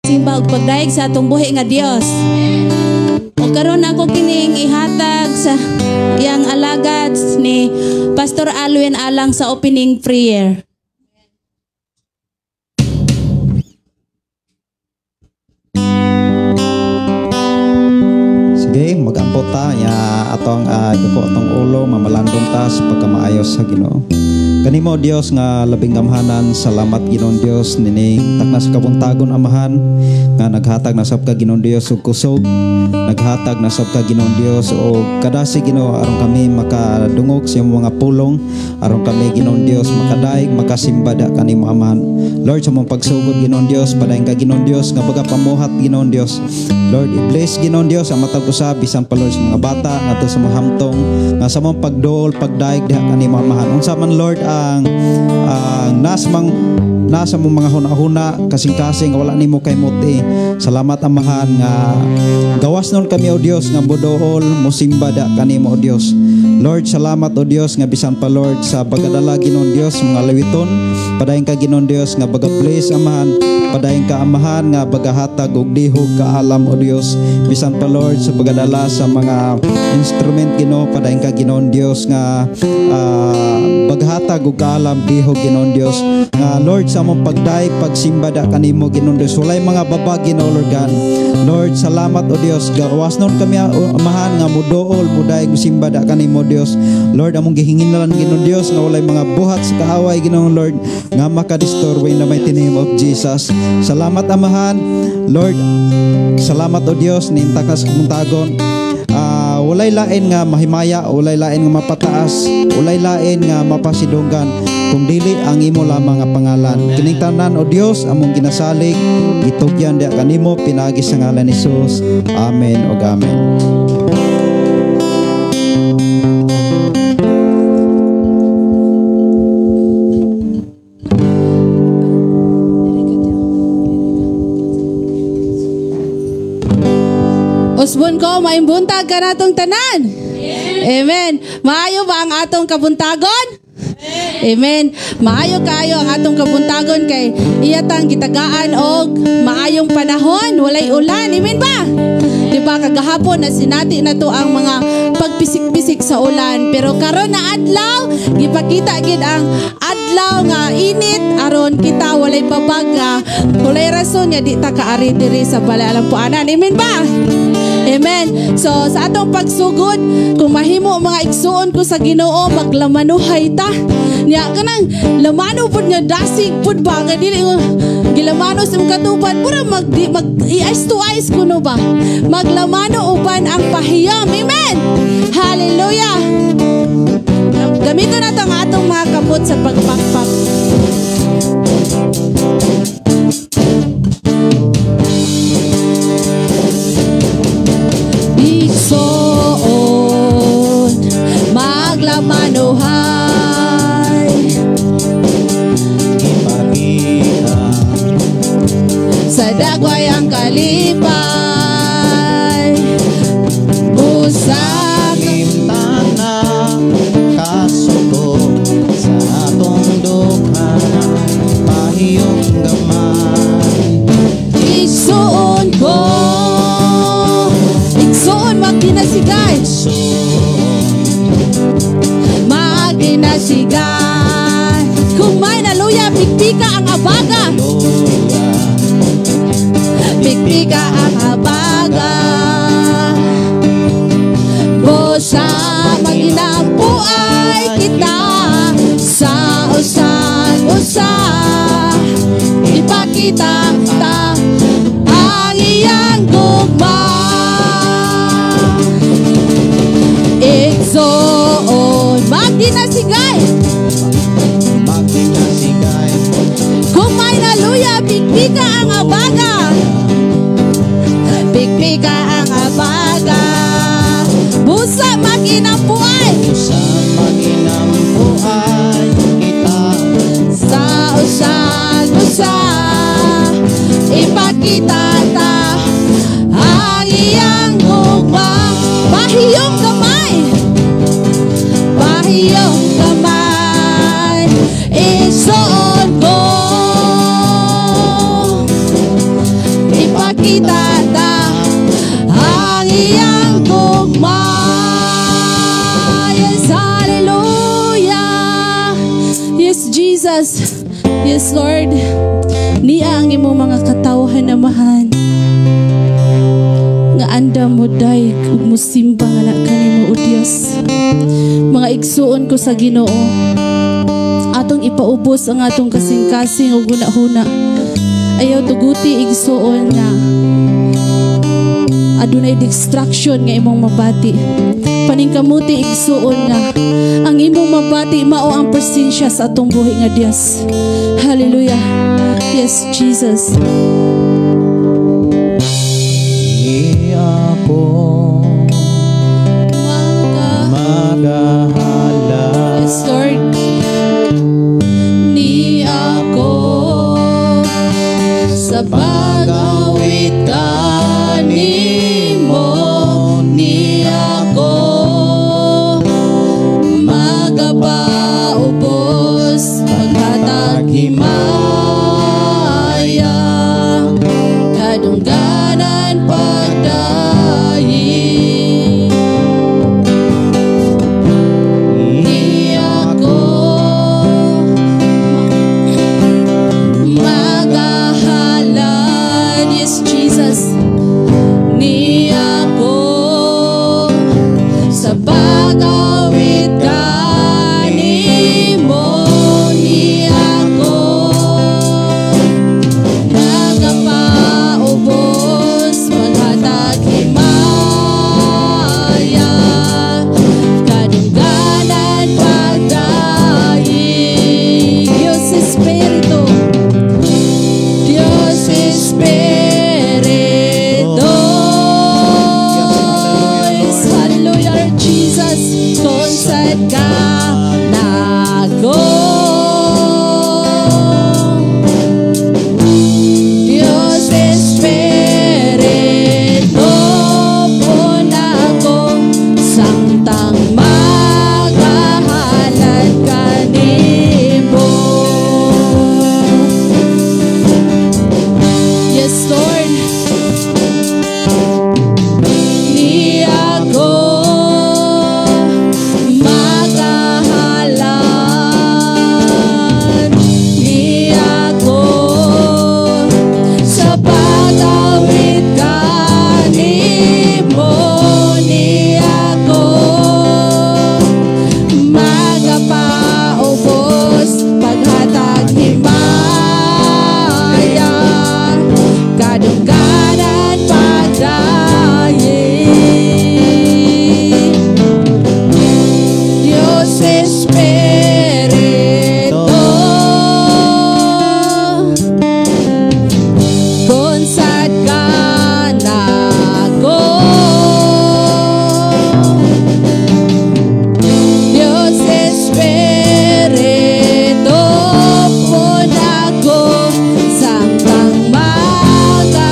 Simba ug pagdayeg sa atong buhi nga Dios. O karon ako kining ihatag sa iyang alagad ni Pastor Alwin alang sa opening prayer. Sige, mag-ampo ta ya atong ikuko atong ulo, mamalandong ta sa pagkamaayos sa Ginoo. Kanimo Dios nga labing gamhanan, salamat Ginoong Dios nining takna sa kabuntagon, Amahan, nga naghatag na sab ka, Ginoong Dios, og kusog, naghatag na sab ka, Ginoong Dios, og kadasi, Ginoo, aron kami makadungog sa imong mga pulong, aron kami, Ginoong Dios, makadaig, makasimba da kanimo, Amahan. Lord, sa mong pagsugod, Ginoong Dios, padayon ka, Ginoong Dios, nga baga pamuhat, Ginoong Dios. Lord, i-bless, Ginoong Dios, ang matag usa, bisan pa, Lord, sa mga bata ngadto sa mga hamtong nga sa mong pagduol, pagdaig diha kanimo, Amahan. Unsa man, Lord, ang nasa mong mga huna-huna, kasing-kasing wala nimo kay muti. Salamat, Amahan, nga gawas nun kami, O Dios, nga moduol, mosimba da kanimo, O Dios. Lord, salamat, O Dios, nga bisan pa, Lord, sa bagadala, Ginoong Dios, mga lawiton, padayon ka, Ginoong Dios, nga baga bless, Amahan, padayon ka, Amahan, nga bagahatag og dihog kaalam, O Dios. Bisan pa, Lord, sa bagadala sa mga instrument, Ginoo, padayon ka, Ginoong Dios, nga baghatag og kaalam, dihog, Ginoong Dios, nga Lord, sa among pagdayeg, pagsimba da kanimo, Ginoong Dios, walay mga babag, Ginoo, Lord God. Lord, salamat, O Dios, gawas nun kami, Amahan, nga muduol, mudayeg, musimba da kanimo, Dios. Lord, among gihingin na lang, Ginoong Dios, nga walay mga buhat sa kaaway, Ginoong Lord, nga makadisturbo in the mighty name of Jesus. Salamat, Amahan. Lord, salamat, O Dios, ninta ka sa kabuntagon. Walay lain nga mahimaya, walay lain nga mapataas, walay lain nga mapasidunggan, kung dili ang imo lamang nga pangalan. Kining tanan, O Dios, among ginasalig, gitugyan diha kanimo pinaagi sa ngalan ni Jesus. Amen ug amen. Usbon ko, maimbuntag ka natong tanan. Amen. Maayo ba ang atong kabuntagon? Amen. Maayo kayo ang atong kabuntagon kay iyatang gitagaan og maayong panahon, walay ulan. Amen ba? Di ba kagahapon na sinati na to ang mga pagpisik-pisik sa ulan, pero karon na adlaw gipakita gid ang adlaw nga init aron kita walay babag nga walay rason nga di ta kaari diri sa balay alampuanan. Amen ba? Amen. So sa atong pagsugod, kung mahimo mga igsuon ko sa Ginoo, maglamanuhay ta. Nya kanang lamano pud nga dasig pud ba nga dili gilamano sa imong katubad, mura mag, di, mag eyes to eyes kuno ba. Maglamano uban ang pahiyom. Amen. Hallelujah. Gamiton nato ang atong mga kamot sa pagpakpak. Igsoon, maglamanuhay Ipakita sa dagway ang kalipay. Busak Limtana kasuko sa atong dukha, pahiyong gamay. Igsoon ko, igsoon, magkinasigay, magkinasigay. Kung may naluya, pikpika ang abaga, pikpika ang abaga. Bosa maginampuay kita sa usag usa, ipakita ta ang iyang gugma. Igsoon, magdinasigay, Magdinasigay. Kung may naluya, pikpika ang abaga, pikpika ang abaga. Busa maginampuay Sa maginampuay kita sa usag usa, ipakita ta ang iyang gugma. Pahiyong gamay, pahiyong gamay. Igsoon ko, Makita ta ang iyang gugma. Yes, hallelujah. Yes, Jesus. Yes, Lord. Niya ang imong mga katawhan, Amahan, nga andam mo dayeg ug musimba nga na kanimo, O Dios. Mga igsuon ko sa Ginoo, atong ipaubos ang atong kasing-kasing ug hunahuna. Ayaw tuguti, igsuon, nga adunay distraction nga imong mabati. Paningkamuti, igsuon, nga ang imong mabati mao ang presensya sa atong buhi nga Dios. Hallelujah. Yes, Jesus. Ni ako magahalad. Yes, Lord. Ni ako sa pag-awit kanimo, ni ako magapaubos paghatag himaya, kadungganan pagdayi. Ni ako magahalad. Yes, Jesus. Ni ako sa pag-awit kanimo, ni ako nagapaubos maghatag himaya, kadungganan pagdayi. Dios Espiritu, Dios Espiritu. Yes, hallelujah, Lord Jesus. Kung ka nako, Dios Espiritu po nako samtang magahalad kanimo. Yes, Lord. Ni ako magahalad. Ni ako sa pag-awit kanimo, ni ako magapaubos paghatag himaya, kadungganan pagdayi. Dios Espiritu, kung ka nako, Dios Espiritu po nako samtang magahalad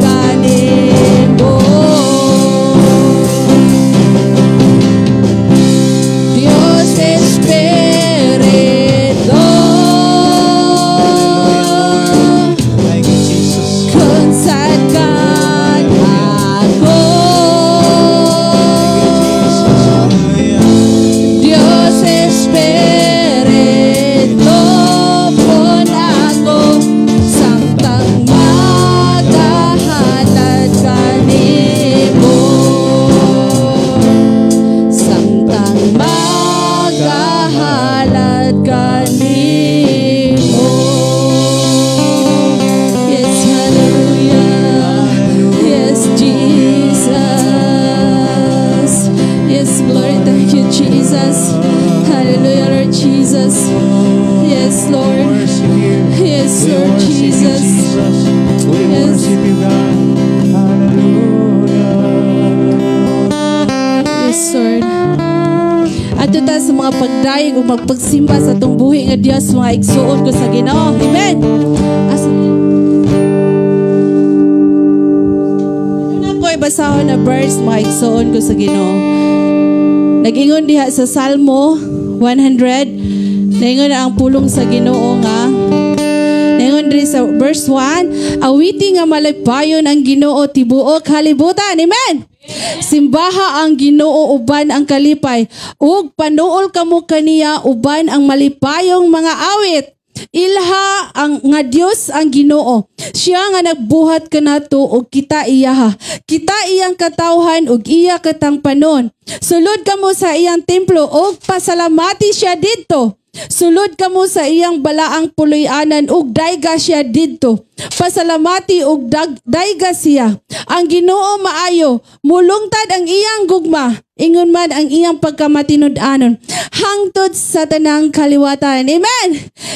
kanimo. Dios Espiritu, Thank you, Jesus. Kung ka nako, Jesus. Hallelujah. Dios Espiritu po nako samtang magahalad kanimo, samtang magahalad kanimo. Yes, hallelujah. Yes, Jesus. Yes, glory. Thank you, Jesus. Hallelujah, Lord Jesus. Yes, Lord. Worship you. Yes, We Lord worship you, Jesus. Jesus. We Yes. worship you, God. Hallelujah. Yes, Lord. Adto ta sa mga pagdayeg ug magpagsimba sa atong buhi nga Dios, mga igsuon ko sa Ginoo. Amen. Asa na ko ibasahon na verse, mga igsuon ko sa Ginoo? Nag-ingon diha sa Salmo 100, naingon na ang pulong sa Ginoo nga Ningon diri sa verse 1, awiti nga malipayon ang Ginoo, tibuok kalibutan. Amen. Simbaha ang Ginoo uban ang kalipay ug panuol kamo kaniya uban ang malipayong mga awit. Ilha ang nga Dios ang Ginoo. Siya nga nagbuhat kanato ug kita iyaha. Kita iyang katawhan ug iya katang panon. Sulod kamo sa iyang templo ug pasalamati siya didto. Sulod kamo sa iyang balaang puloy-anan ug dayga siya didto. Pasalamati ug dayga siya. Ang Ginoo maayo, mulungtad ang iyang gugma, ingon man ang iyang pagkamatinud-anon hangtod sa tanang kaliwatan. Amen.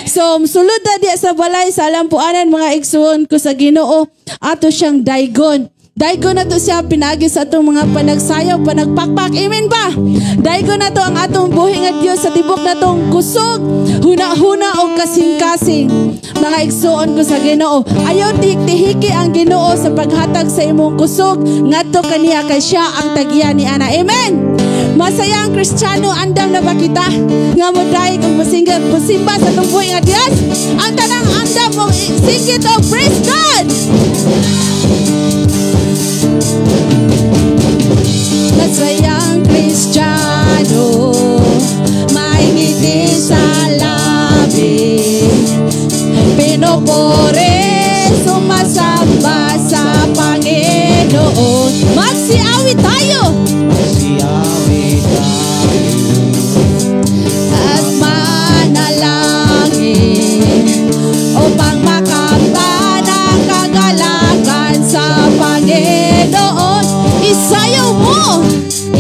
So sulod na diya sa balay sa alampuanan, mga igsuon ko sa Ginoo, ato siyang daygon. Daygon na to siya pinagi sa atong mga panagsayaw, panagpakpak. Amen ba? Daygon na to ang atong buhi nga Dios sa tibok na tong kusog, huna-huna o kasing-kasing. Mga igsuon ko sa Ginoo, ayaw tihik-tihiki ang Ginoo sa paghatag sa imong kusog ngadto kaniya kay siya ang tag-iya ni ana. Amen. Masaya ang Kristiyano, andam na ba kita nga modayeg ug mosinggit, mosimba sa atong buhi nga Dios? Ang tanang andam mo singgit og praise God. Masayang Kristiyano, may ngiti sa labi, pinupuri, sumasamba sa Panginoon. Magsiawit tayo! Magsiawit tayo. At manalangin upang makamtan ang kagalakan sa Panginoon. Isayaw mo!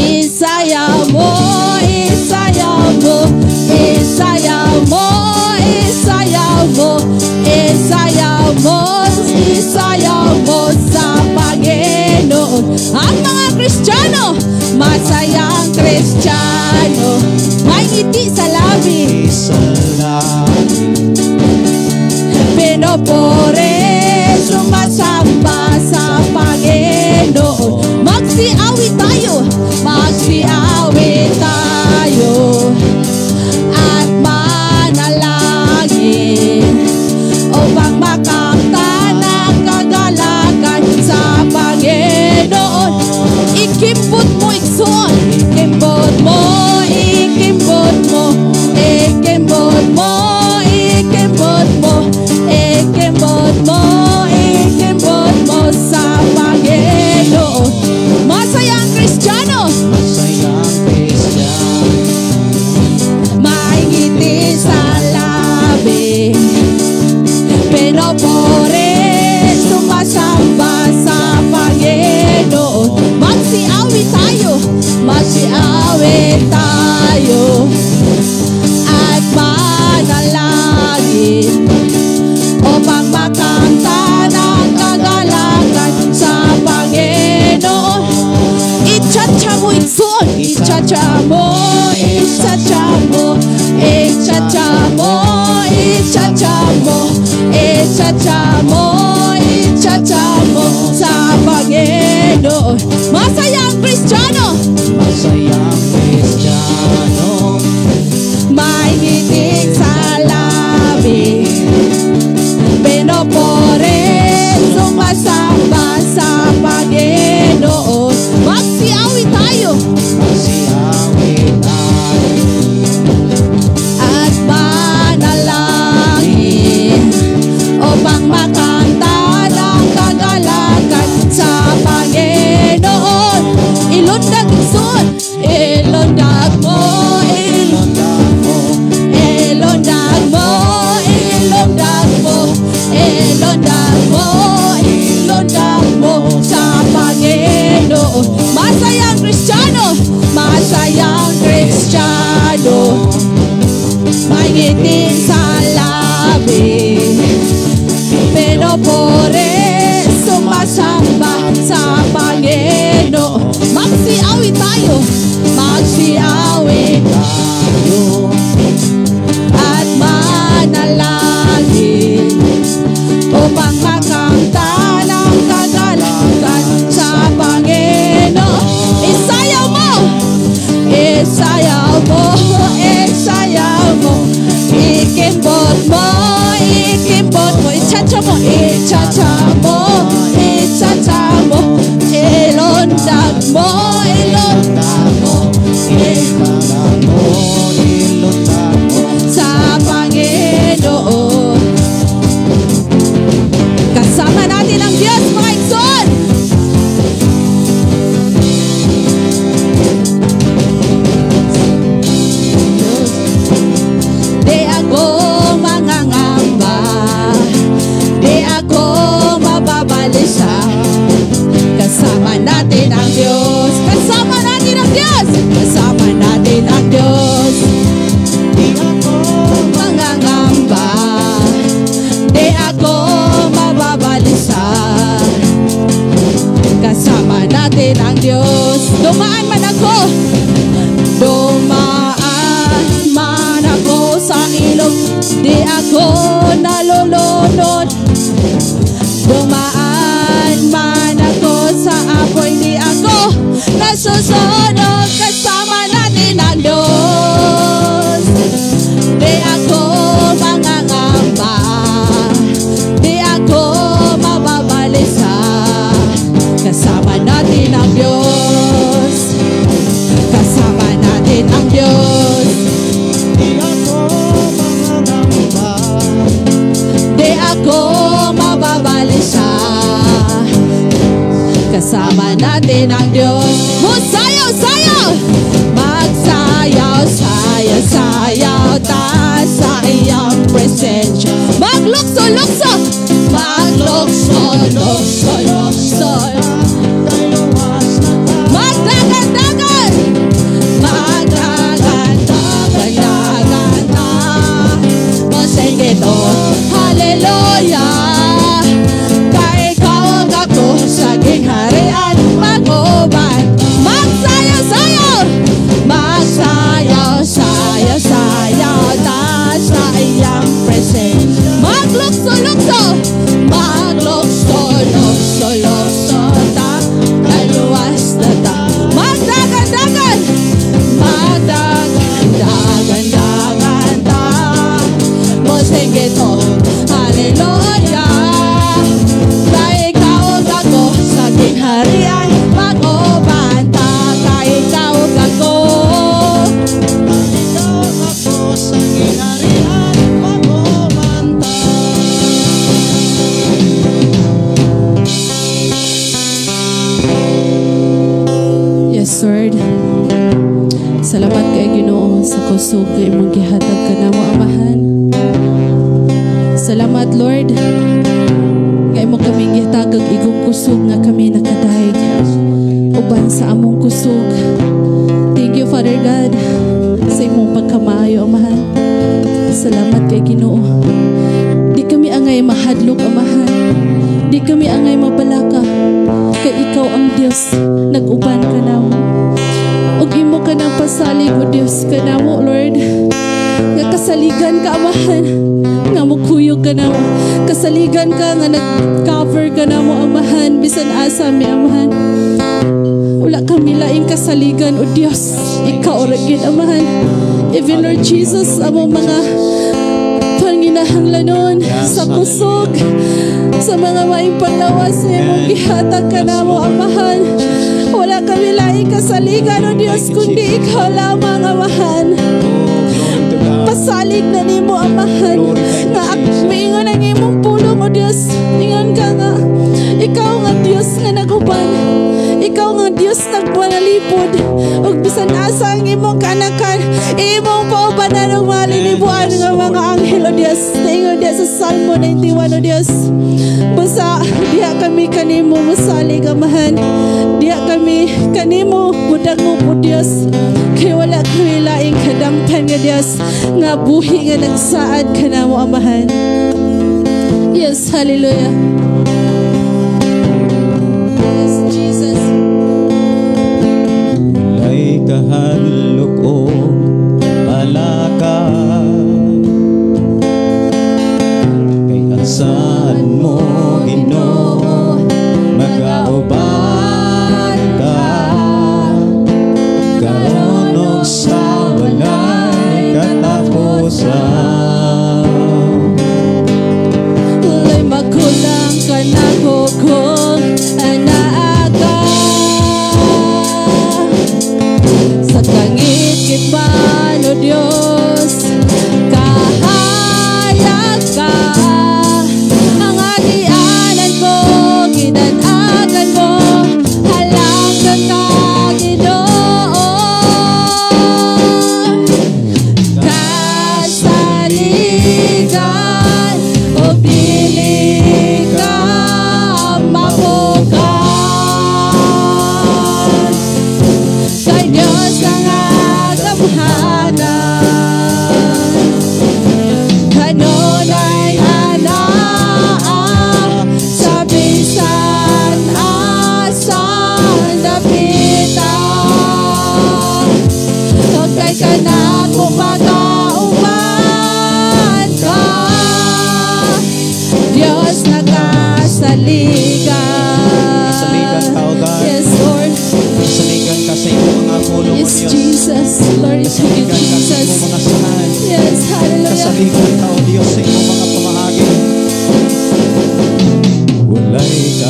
Isayaw mo! Isayaw mo! Isayaw mo! Isayaw mo! Isayaw mo! Isayaw mo sa Panginoon. Ang mga Kristiyano, masayang Kristiyano, may ngiti sa labi. Sa labi. Pinupuri, sumasamba sa Panginoon. Magsiawit tayo, magsiawit tayo at manalangin upang makamtan ang kagalakan sa Panginoon. Ikimbot mo, igsoon. Ikimbot mo, ikimbot mo, ikimbot mo, ikimbot mo, ikimbot. natin ang Diyos, mga igsoon. Di ako mangangamba, di ako mababalisa. Kasama natin ang Diyos. Kasama natin ang Diyos. Kasama natin ang Diyos. Di ako mangangamba, di ako mababalisa. Kasama natin ang Diyos. Dumaan man ako, dumaan man ako sa ilog, di ako nalulunod. Dumaan man ako sa apoy, di ako nasusunog. Kasama natin ang Diyos. Di ako mangangamba, di ako mababalisa. Kasama natin ang Diyos. Kasama natin ang Diyos. Di ako mangangamba, di ako mababalisa. Kasama natin ang Diyos. Musayaw, sayaw! Magsayaw, sayaw, sayaw ta sa iyong presensya. Maglukso, lukso! Maglukso, lukso, lukso. Kay luwas na ta. Magdagan-dagan! Magdagan-dagan, dagan ta. Sing it all, hallelujah. Kay ikaw ang ako sa gingharian mag-uban. Magsayaw-sayaw! Magsayaw, sayaw, sayaw ta sa iyang presensya. Maglukso-lukso! Maglukso, lukso, lukso ta. Kay luwas na ta. Magdagan-dagan! Magdagan-dagan-dagan ta. Sing it all, hallelujah. Kay ikaw ako sa gingharian mag-uban ta. Kay ikaw ako. Ikaw ako sa gingharian mag-uban ta. Yes, Lord. Salamat kay Ginoo sa kusog nga imong gihatag kanamo, Amahan. Salamat, Lord, nga imo kami gihatag og igong kusog nga kami nakadayeg uban sa among kusog. Thank you, Father God, sa imong pagkamaayo, Amahan. Salamat kay Ginoo. Di kami angay mahadlok, Amahan. Di kami angay mabalaka. Kay ikaw ang Dios, nag-uban ka namo. Ug imo ka nang pasalig, o Dios, ka namo, Lord. Nga kasaligan ka, Amahan. Nga mukuyog ka namo. Kasaligan ka nga nag-cover ka namo, Amahan. Bisan asa mi, Amahan. Wala kami laing kasaligan, o Dios. Ikaw ra gyud, Amahan. Even Lord Jesus, among mga panginahanglanon sa kusog, sa mga maing panglawas, imong gihatag ka namo, Amahan. Wala kami laing kasaligan, o Dios, kundi ikaw lamang, Amahan. Pasalig na nimo, Amahan. Nga miingon ang imong pulong, o Dios. Ingon ka nga, ikaw nga Dios nga naguban. Ikaw nga Dios nagpanalipod. Ug bisan asa ang imong kaanakan, imong paubanan og mga linibuan nga mga anghel, o Dios. Ingon diya sa Salmo 91, o Dios. Basta diha kami kanimo mosalig, Amahan. Diha kami kanimo mudangop, o Dios. Kay wala kami laing kadampan nga Dios, nga buhi nga nagsaad kanamo, Amahan. Yes, hallelujah. Yes, Jesus. Walay kahadlok o balaka, kay ang saad mo, Ginoo, magauban ka. Karon ug sa walay katapusan. Walay makulang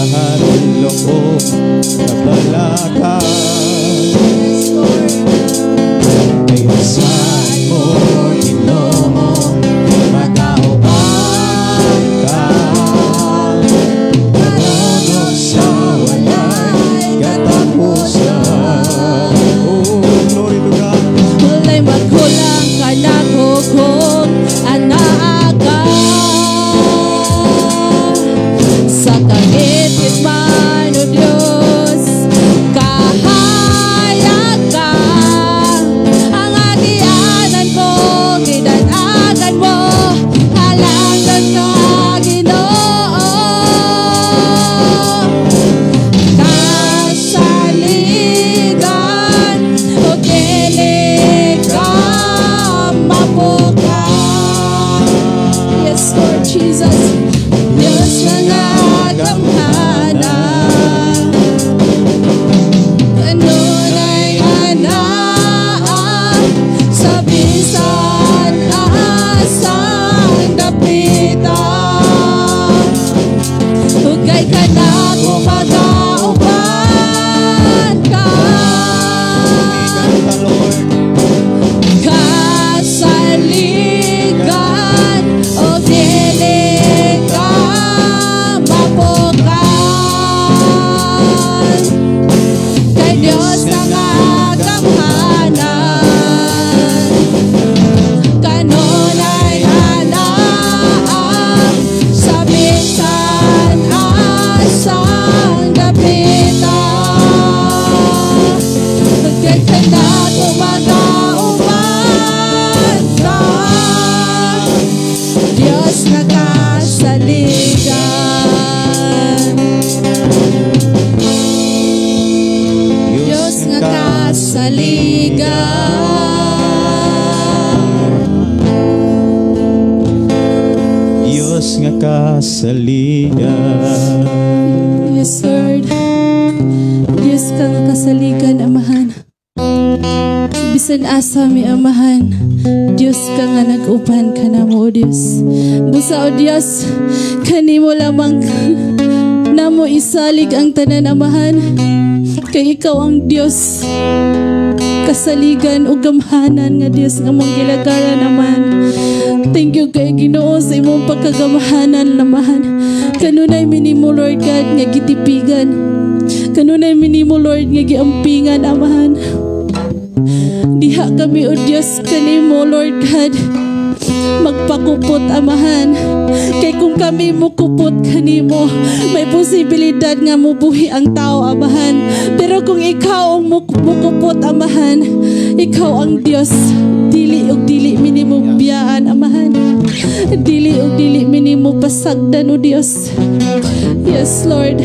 Kahadlok ug kabalaka. Yes, Lord. Kay bisan mo, Ginoo, magauban ka, padulong sa walay katapusan. Oh, glory to God. Walay magkulang kanako kung anaa ka. Sa kangitngit man, O Diyos, kahayag ka. Ang agianan ko, gidan-agan mo, halangdon ka, Ginoo. Kasaligan o dili ka mapukaw. Yes, Lord Jesus. Diyos nga gamhanan, kanunay anaa sa bisan asang dapita. Ug kay kanako magauban ka. Ka, Lord. Kasaligan o dili ka mapukaw. Kay Diyos nga gamhanan, kanunay anaa sa bisan asang dapita. Kay kanako magauban ka. Diyos nga kasaligan. Diyos nga kasaligan. Diyos nga kasaligan. Yes, Lord. Diyos ka nga kasaligan, Amahan. Bisan asa mi, Amahan, Diyos ka nga nag-uban ka namo, O Diyos. Busa, O Diyos, kanimo lamang namo isalig ang tanan, Amahan. Kay ikaw ang Diyos kasaligan o gamhanan nga Diyos nga mong gilagaran, Amahan. Thank you kay Ginoo sa imong pagkagamhanan, Amahan. Kanunay minimo, Lord God, nga gitipigan. Kanunay minimo, Lord, nga giampingan, Amahan. Diha kami, O Diyos, kanimo, Lord God, magpakupot, Amahan. Kay kung kami mukupot kanimo, may posibilidad nga mubuhi ang tao, Amahan. Pero kung ikaw ang mukupot, Amahan, ikaw ang Diyos. Dili ug dili minimo biyaan, Amahan. Dili ug dili minimo pasagdan, O Diyos. Yes, Lord.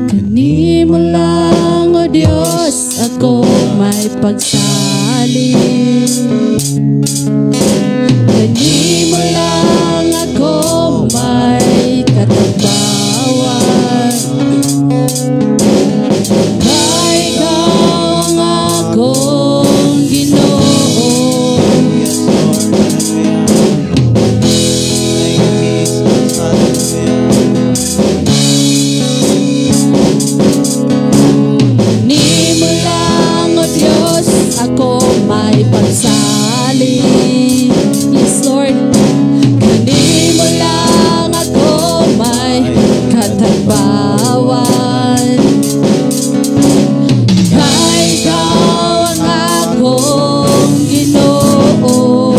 Kanimo lang, O Diyos, ako may pagsalig. Kanimo lang ako may katabawan. Kay ikaw ang akong Ginoo. Yes, Lord. Hallelujah. Thank you, Jesus. Hallelujah. Kanimo lang, O Diyos, ako may pagsalig. Yes, Lord. Kanimo lang ako may katagbawan. Kay ikaw ang akong Ginoo.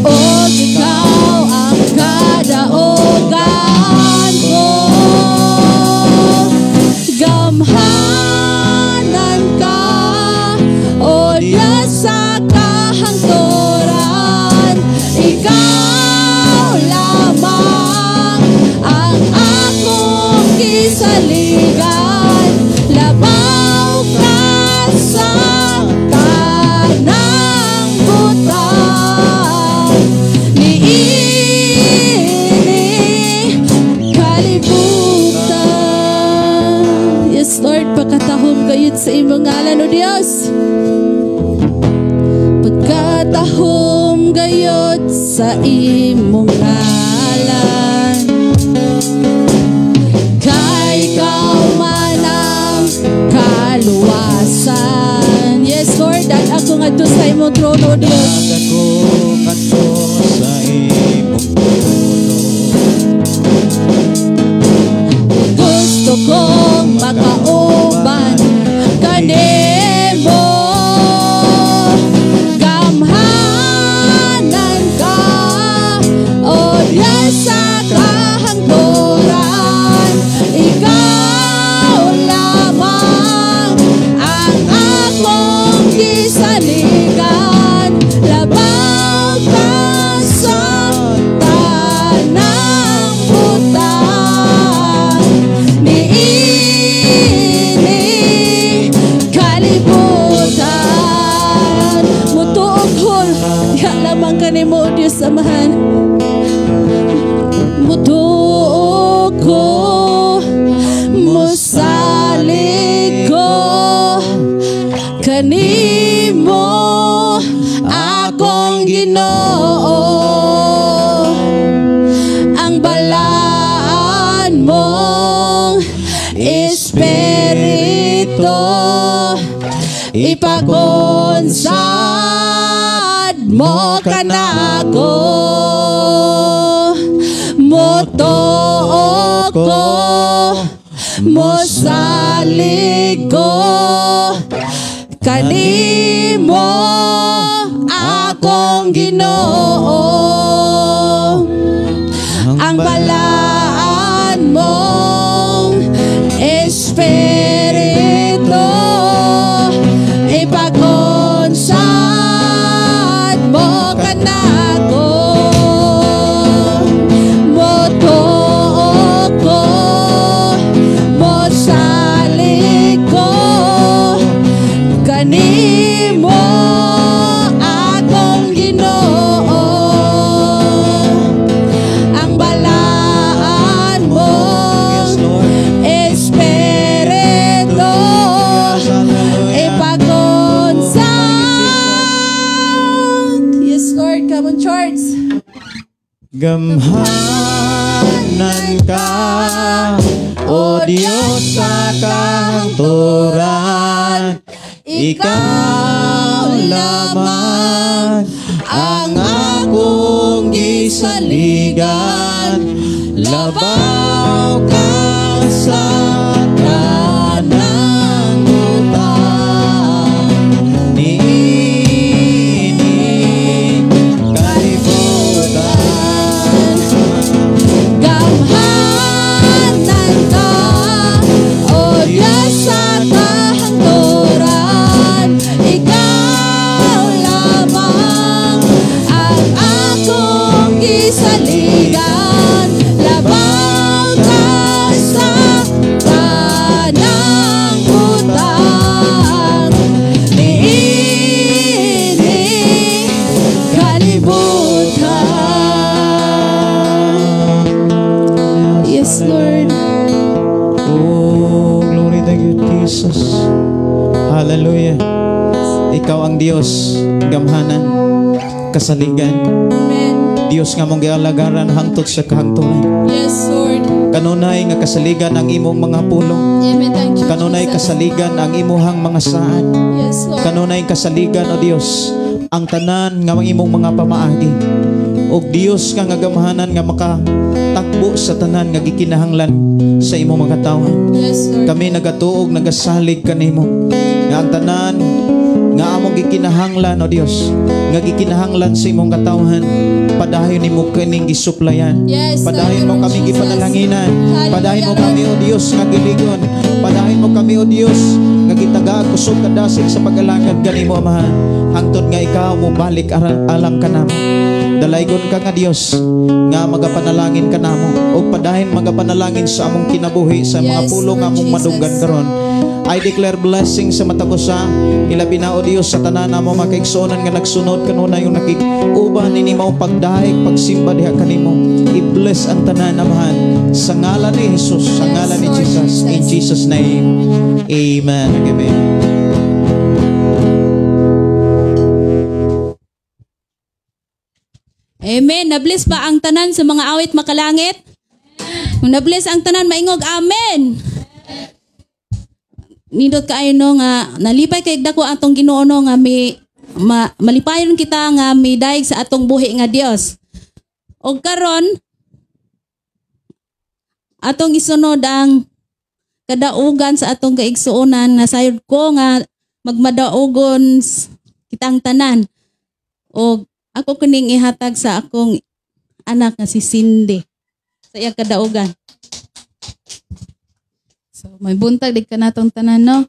O ikaw ang kadaugan ko. Gamhanan ka, Lord, pagkatahom gayud sa imong ngalan, O Dios. Pagkatahom gayud sa imong ngalan. Kay ikaw man ang kaluwasan. Yes, Lord, dad ako ngadto sa imong trono, O Dios. Ako kadto sa imong trono. Gusto kong makauban kanimo. Gamhanan ka, O Diyos, sa kahangturan. Ikaw lamang ang akong gisaligan. Labaw ka sa tanang butang niini kalibutan. Mutuo ko diha lamang kanimo, O Diyos Amahan. Mutuo ko, musalig ko kanimo, akong Ginoo. Ang balaan mong Espiritu, ipakonsad mo kanako. Mutuo ko, musalig ko kanimo, akong Ginoo. Ang balaan mong Espiritu, ipakonsad mo kanako. Mutuo ko, mosalig ko kanimo, akong Ginoo. Ang balaan mo Yes, Lord. Espiritu, ipakonsad. Yes, Lord, come on, church. Gamhanan ka, O Diyos, sa kahangturan. Ikaw lamang ang akong gisaligan. Labaw ka sa tanang butang niini kalibutan. Gamhanan ka, O Diyos, sa kahangturan. Ikaw lamang ang akong gisaligan. Labaw ka sa tanang butang niini kalibutan. Yes, Lord. Oh, glory to you, Jesus. Hallelujah. Ikaw ang Diyos, gamhanan, kasaligan. Amen. Diyos nga mong gialagaran hangtod sa kahangturan. Yes, Lord. Kanunay nga kasaligan ang imong mga pulong. Amen. Thank you, Kanunay Jesus. Kasaligan ang imuhang mga saad. Yes, Lord. Kanunay kasaligan, O Dios, ang tanan nga mga imong mga pamaagi. Og Dios nga gamhanan nga makatakbo sa tanan nga gikinahanglan sa imong mga katawhan. Yes, Lord. Kami nagatuo og nagasalig kanimo nga ang tanan nga among gikinahanglan, O Dios, nga gikinahanglan sa imong katawhan, padayon nimo kining gisuplayan. Yes, Padayon mo Lord kami Jesus. gipanalangginan. Hallelujah, Padayon mo Lord. Kami, O Dios, nga giligon. Padayon mo kami, O Dios, nga gitaga kusog kadasig sa pag-alagad kanimo, Amahan, hangtod nga ikaw mo balik alang kanamo. Dalaygon ka nga Dios nga magapanalangin kanamo ug padayon magapanalangin sa among kinabuhi sa mga Yes, pulong Lord among Jesus. Madunggan karon. I declare blessing sa matag usa, ilabi na, O Dios, sa tanan namo makaigsuonan nga nagsunod kanunay yung nakig-uban nini mao pagdayeg, pagsimba diha kanimo. I-bless ang tanan, Amahan, sa ngalan ni Jesus, sa ngalan ni Jesus, in Jesus name. Amen. Amen. Amen. Nabless ba ang tanan sa mga awit makalangit? Kung nabless ang tanan, maingog amen. Nindot kaayo no nga nalipay kay dako atong Ginoo no nga may malipayon kita nga midayeg sa atong buhi nga Dios. Og karon atong isunod ang kadaugan sa atong kaigsuonan nga sayod ko nga magmadaugon kitang tanan. Og ako kuning ihatag sa akong anak nga si Cindy sa iyang kadaugan. So may buntag di kanatong tanan no.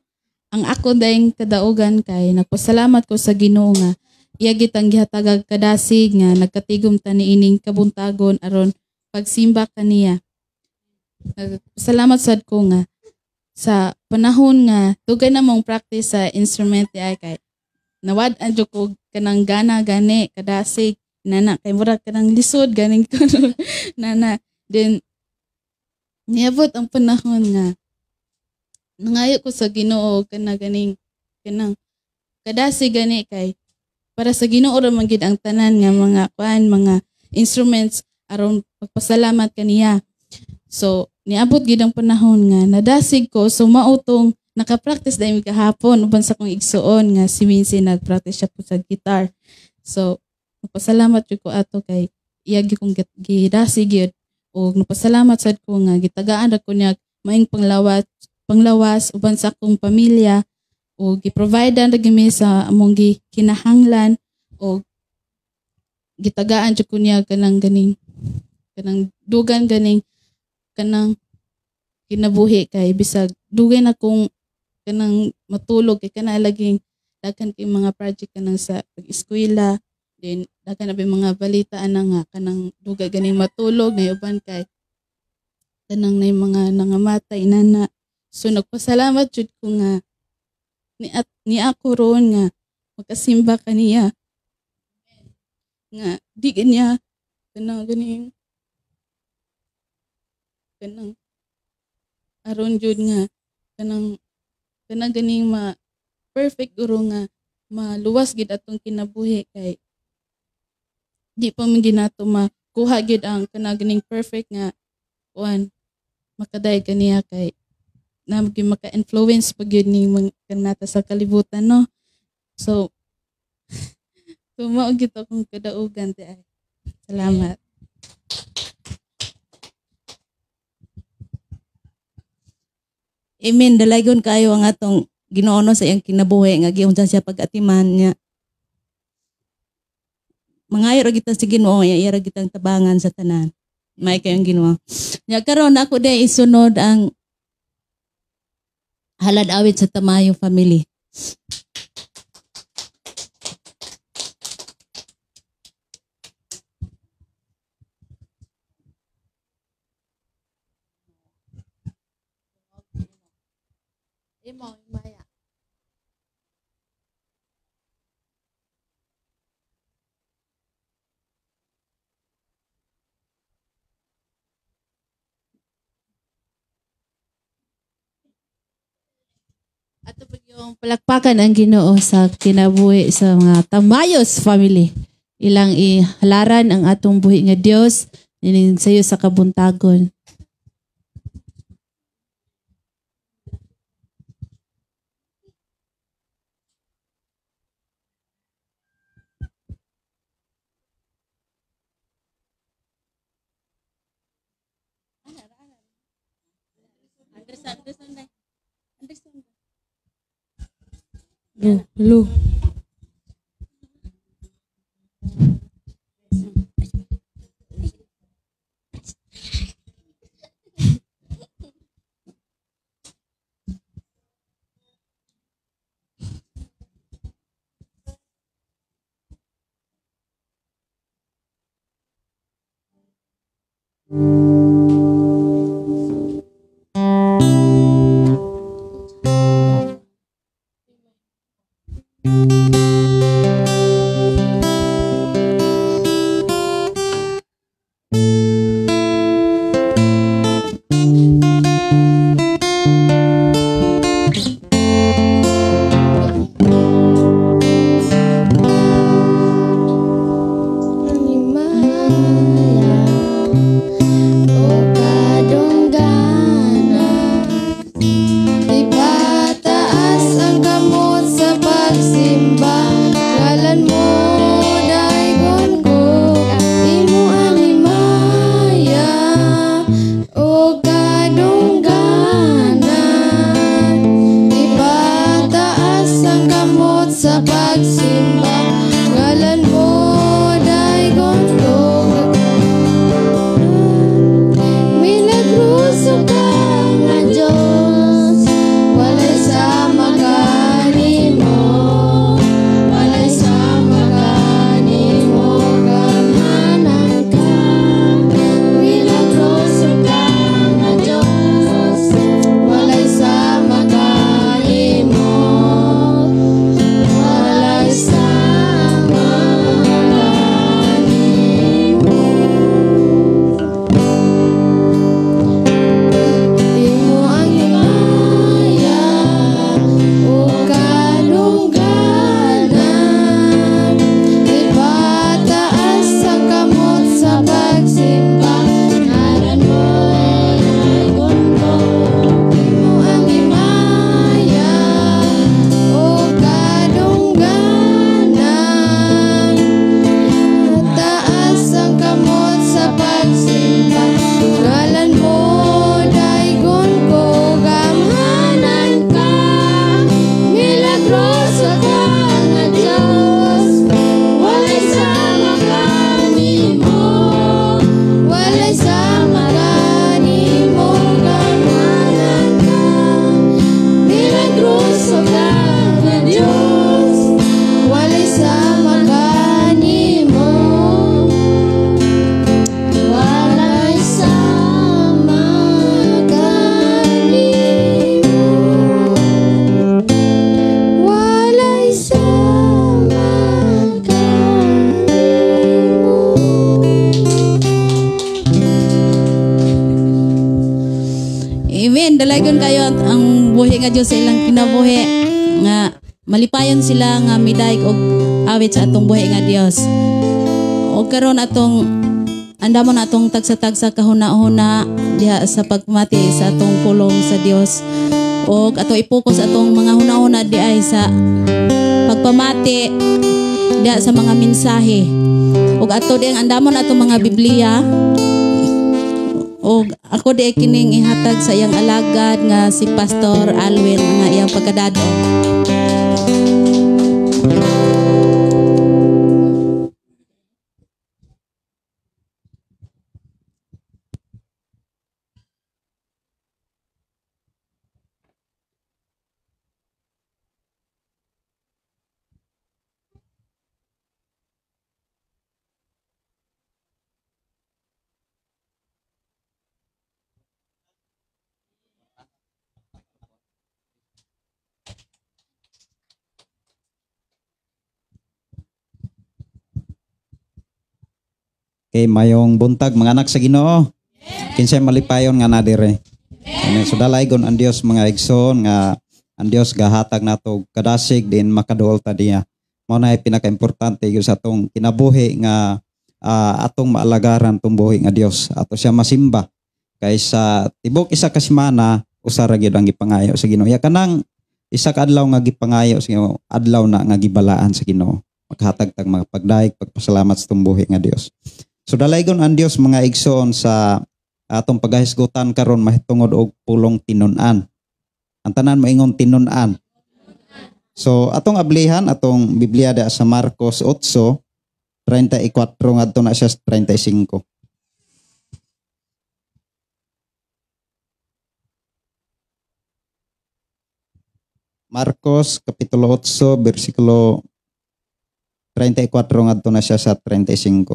Ang ako dayeng kadaugan kay nagpasalamat ko sa Ginoo nga iya gitang gihatagag kadasig nga nagkatigom ta niining kabuntagon aron pagsimba kaniya. Nagpasalamat sad ko nga sa panahon nga dugay na mong practice sa instrument ay kay nawad-an jud ko kanang gana gani kadasig nana kay murag kanang lisod ganing kuno nana then niabot ang panahon nga nangayo ko sa Ginoo kana ganing kanang kadasi gani kay para sa Ginoo ra man gid ang tanan nga mga kuan mga instruments aron pagpasalamat kaniya. So niabot gid ang panahon nga nadasig ko, so mao tong naka-practice dahil kahapon uban sa akong igsuon nga si Mincy nag-practice siya po sa guitar. So nagpasalamat jud ko ato kay iya gyud kong gidasig gyud og nagpasalamat sad ko nga gitagaan ra ko niya maing panglawas uban sa akong pamilya o gi-providean ra gyud mi sa among kinahanglan o gitagaan jud ko niya kanang ganing kanang dugan ganing kanang kinabuhi kay bisag dugay na kong kanang matulog kay kana laging daghan kay mga project kanang sa pag-eskwela, then daghan na mga balita ana nga kanang dugay ganing matulog na uban kay kanang nay mga nangamatay nana. So nagpasalamat jud ko nga ni ako ron nga makasimba kaniya nga di niya kanang ganing kanang aron jud nga kanang kanang ganing ma perfect guro nga maluwas gid atong kinabuhi kay di pa man ginato makuha gid ang kanang ganing perfect nga kuan makadayeg kaniya kay na maka-influence pag yun ni kanata sa kalibutan no. So mao gid akong kadaugan ti ay. Salamat. Amen. Dalaygon kaayo ang atong Ginoo sa iyang kinabuhi nga giunsa siya pag-atiman niya. Mangayo ra kita sa Ginoo, iya ra kitang tabangan sa tanan. May kayong Ginoo. Nya karon ako day isunod ang halad awit sa Tamayo family. Imo maya. Ato po yung palakpakan ang Ginoo sa kinabuhi sa mga Tamayos family. Ilang ihalaran ang atong buhi nga Dios nining sayo sa kabuntagon. Anderson. Hello. Himaya o kadungganan, ipataas ang kamot sa pagsimba. Ngalan mo daygon ko, imo ang himaya o kadungganan, ipataas ang kamot sa pagsimba. Ngalan mo daygon ko. Milagroso ka nga Diyos, walay sama kanimo, walay sama kanimo, gamhanan ka. Milagroso ka nga Diyos, walay sama kanimo, walay sama kanimo. Imo ang himaya o kadungganan, ipataas ang kamot sa pagsimba. Ngalan mo daygon ko, imo ang himaya o kadungganan, taas ang kamot sa pagsimba. Ngalan mo daygon ko, gamhanan ka. Milagroso ka nga Diyos, walay sama kanimo, walay sama kanimo, gamhanan ka. Milagroso ka nga Diyos, walay sama kanimo, walay sama kanimo, walay sama kanimo. Amen. Dalaygon kayo ang buhi nga Dios sa ilang kinabuhi nga malipayon sila nga midayeg og awit sa atong buhi nga Dios. Og karon atong andamon atong tagsa-tagsa kahuna-huna diha sa pagmati sa atong pulong sa Dios. Og ato ipokus atong mga huna-huna diay sa pagpamati diha sa mga mensahe. Og ato di ang andamon atong mga Biblia. Og ako di kining ihatag sa iyang alagad nga si Pastor Alwin nga iyang pagkadado. Okay, mayong buntag mga anak sa Ginoo. Kinsay malipayon nga na dire. Amen. So dalaygon ang Dios mga igsoon nga ang Dios gahatag nato kadasig din makaduol ta niya. Mao na pinakaimportante gyud sa atong kinabuhi nga atong maalagaran tong buhi nga Dios. Ato siya masimba kaysa tibok isa ka semana usa ra gyud ang gipangayo sa Ginoo. Ya kanang isa ka adlaw nga gipangayo sa Ginoo, adlaw na nga gibalaan sa Ginoo. Maghatag tag mga pagdayeg, pagpasalamat sa tong buhi nga Dios. So dalaygon ang Dios mga igsoon sa atong paghahisgutan karon mahitungod og pulong tinun-an. Ang tanan moingon tinun-an. So atong ablihan atong Biblia da sa Marcos 8:34 ngadto na siya sa 35. Marcos kapitulo 8 bersikulo 34 ngadto na siya sa 35.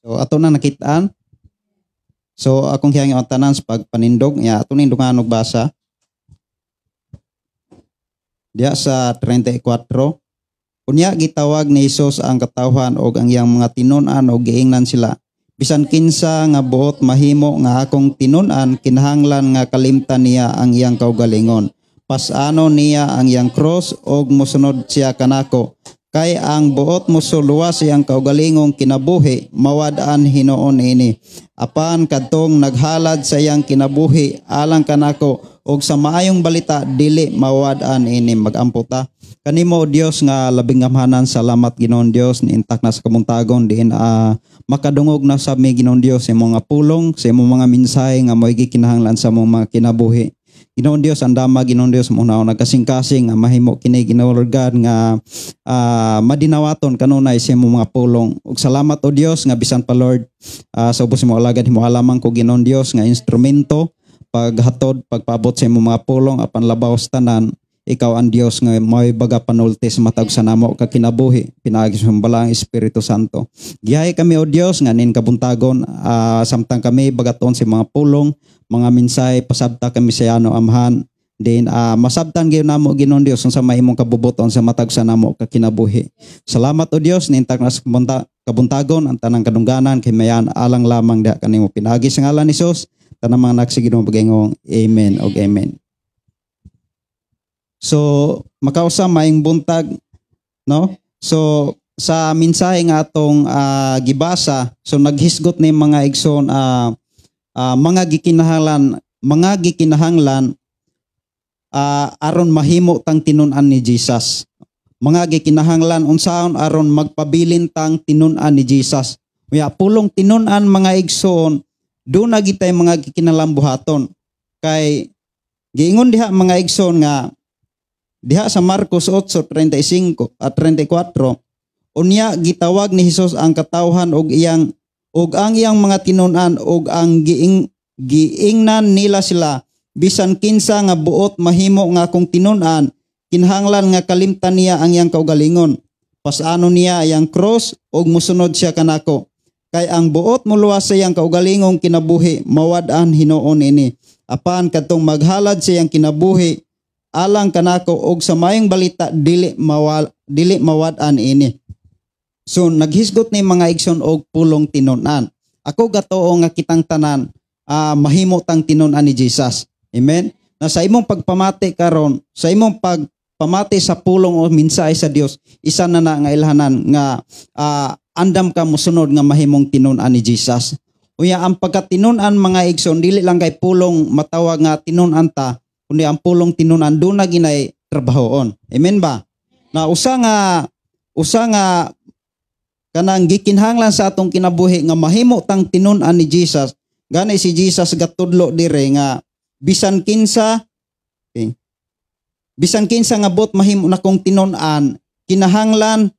So ato na nakitaan. So akong hiyang ang tanan sa pagpanindog, ya ato ning dungan og basa. Diya sa 34. Unya gitawag ni Hesus ang katawhan og ang iyang mga tinun-an og giingnan sila: "Bisan kinsa nga buot mahimo nga akong tinun-an, kinahanglan nga kalimtan niya ang iyang kaugalingon. Pas-anon niya ang iyang cross og mosunod siya kanako. Kay ang buot mosuluwas iyang kaugalingong kinabuhi, mawad-an hinuon ini. Apan kadtong naghalad sa iyang kinabuhi alang kanako og sa maayong balita, dili mawad-an ini." Magampo ta. Kanimo, O Dios nga labing gamhanan, salamat, Ginoong Dios, niintak na sa kabuntagon diin makadungog na sa mi, Ginoong Dios, sa imong mga pulong, sa imong mga mensahe nga mo'y gikinahanglan sa among mga kinabuhi. Ginoong Dios, andama, Ginoong Dios, mo na nagkasing-kasing nga mahimo kini, Ginoo Lord God, nga madinawaton kanunay sa imong mga pulong. Ug salamat, O Dios, nga bisan pa, Lord, sa ubos mo alagad, himo lamang ko, Ginoong Dios, nga instrumento paghatod, pagpaabot sa imong mga pulong, apan labaw sa tanan, ikaw ang Dios nga may baga panulti sa matag sa namo ka kinabuhi pinaagi sa balaang Espiritu Santo. Giyahe kami, O Dios, nga nin kabuntagon, samtang kami bagaton sa mga pulong, mga mensahe, pasabta kami sa ano, Amahan, din masabtan gyud namo, Ginoong Dios, unsa may imong kabubuton sa matag sa namo ka kinabuhi. Salamat, O Dios, nintak na sa kabuntagon. Ang tanang kadungganan kay mayan alang lamang diha kanimo pinaagi sa ngalan ni Jesus, tanang mga anak sa Ginoo pag-ingong amen og amen. So makausa, maayong buntag, no? So sa mensahe nga atong gibasa, so naghisgot ni mga igsoon, mga gikinahanglan aron mahimo tang tinun-an ni Jesus. Mga gikinahanglan unsaon aron magpabilin tang tinun-an ni Jesus. Uya pulong tinun-an, mga igsoon, do na gitay mga gikinahanglan buhaton. Kay giingon diha, mga igsoon, nga diha sa Marcos 8:35 at 34, unya gitawag ni Hesus ang katawhan og ang iyang mga tinun-an og ang giingnan nila sila: "Bisan kinsa nga buot mahimo nga akong tinun-an, kinahanglan nga kalimtan niya ang iyang kaugalingon, pasano niya iyang cross ug mosunod siya kanako. Kay ang buot moluwas sa iyang kaugalingong kinabuhi, mawad-an hinuon ini. Apan kadtong maghalad sa iyang kinabuhi alang kanako og sa maayong balita, dili mawad-an ini." So naghisgot ni mga igsoon og pulong tinun-an. Ako gatoo nga kitang tanan mahimo tang tinun-an ni Jesus. Amen. Na sa imong pagpamati karon, sa imong pagpamati sa pulong o mensahe sa Dios, isa na na nga ilhanan nga andam ka mosunod nga mahimong tinun-an ni Jesus. Unya ang pagkatinun-an, mga igsoon, dili lang kay pulong matawag nga tinun-an ta, kundi ang pulong tinun-an doon na ginay trabahoon. Amen ba? Na usa nga kanang gikinahanglan sa atong kinabuhi nga mahimo tang tinun-an ni Jesus. Gani si Jesus gatudlo dire nga bisan kinsa, okay, bisan kinsa nga buot mahimo na kong tinun-an, kinahanglan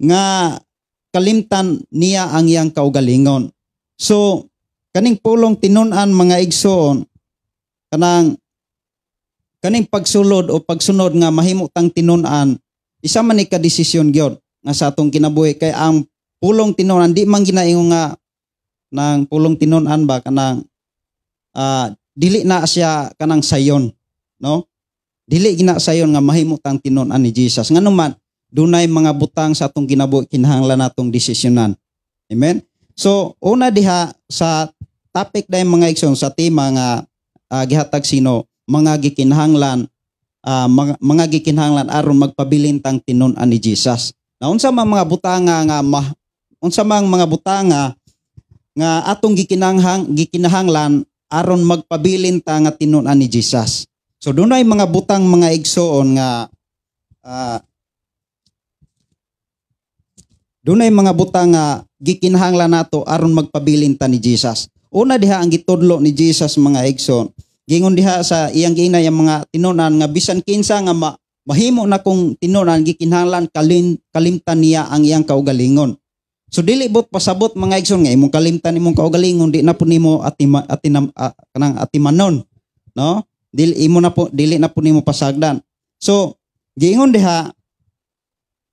nga kalimtan niya ang iyang kaugalingon. So kaning pulong tinun-an, mga igsoon, kanang kaning pagsulod o pagsunod nga mahimo tang tinun-an, isa man ni ka desisyon gyud nga sa atong kinabuhi, kay ang pulong tinun-an di man ginaingon nga nang pulong tinun-an ba, kanang dili na siya kanang sayon, no? Dili gina sayon nga mahimo tang tinun-an ni Jesus, ngano man dunay mga butang sa atong kinabuhi kinahanglan natong desisyonan. Amen. So una diha sa topic dahil, mga igsoon, sa tema nga gihatag sino mga gikinahanglan aron magpabilin tang tinun-an ni Jesus. Na unsa man mga butanga nga unsa mang mga butanga nga atong gikinahanglan aron magpabilin ta nga tinun-an ni Jesus? So dunay mga butang, mga igsoon, nga dunay mga butang nga gikinahanglan nato aron magpabilin ta ni Jesus. Una diha ang gitudlo ni Jesus, mga igsoon. Gingon diha sa iyang giingnan ang mga tinun-an nga bisan kinsa nga mahimo na kong tinun-an, gikinahanglan kalimtan niya ang iyang kaugalingon. So dili bot pasabot, mga igsoon, nga imong kalimtan imong kaugalingon, di na po nimo atima, atinam, kanang atimanon, no? Dili imo na po, dili na po nimo pasagdan. So giingon diha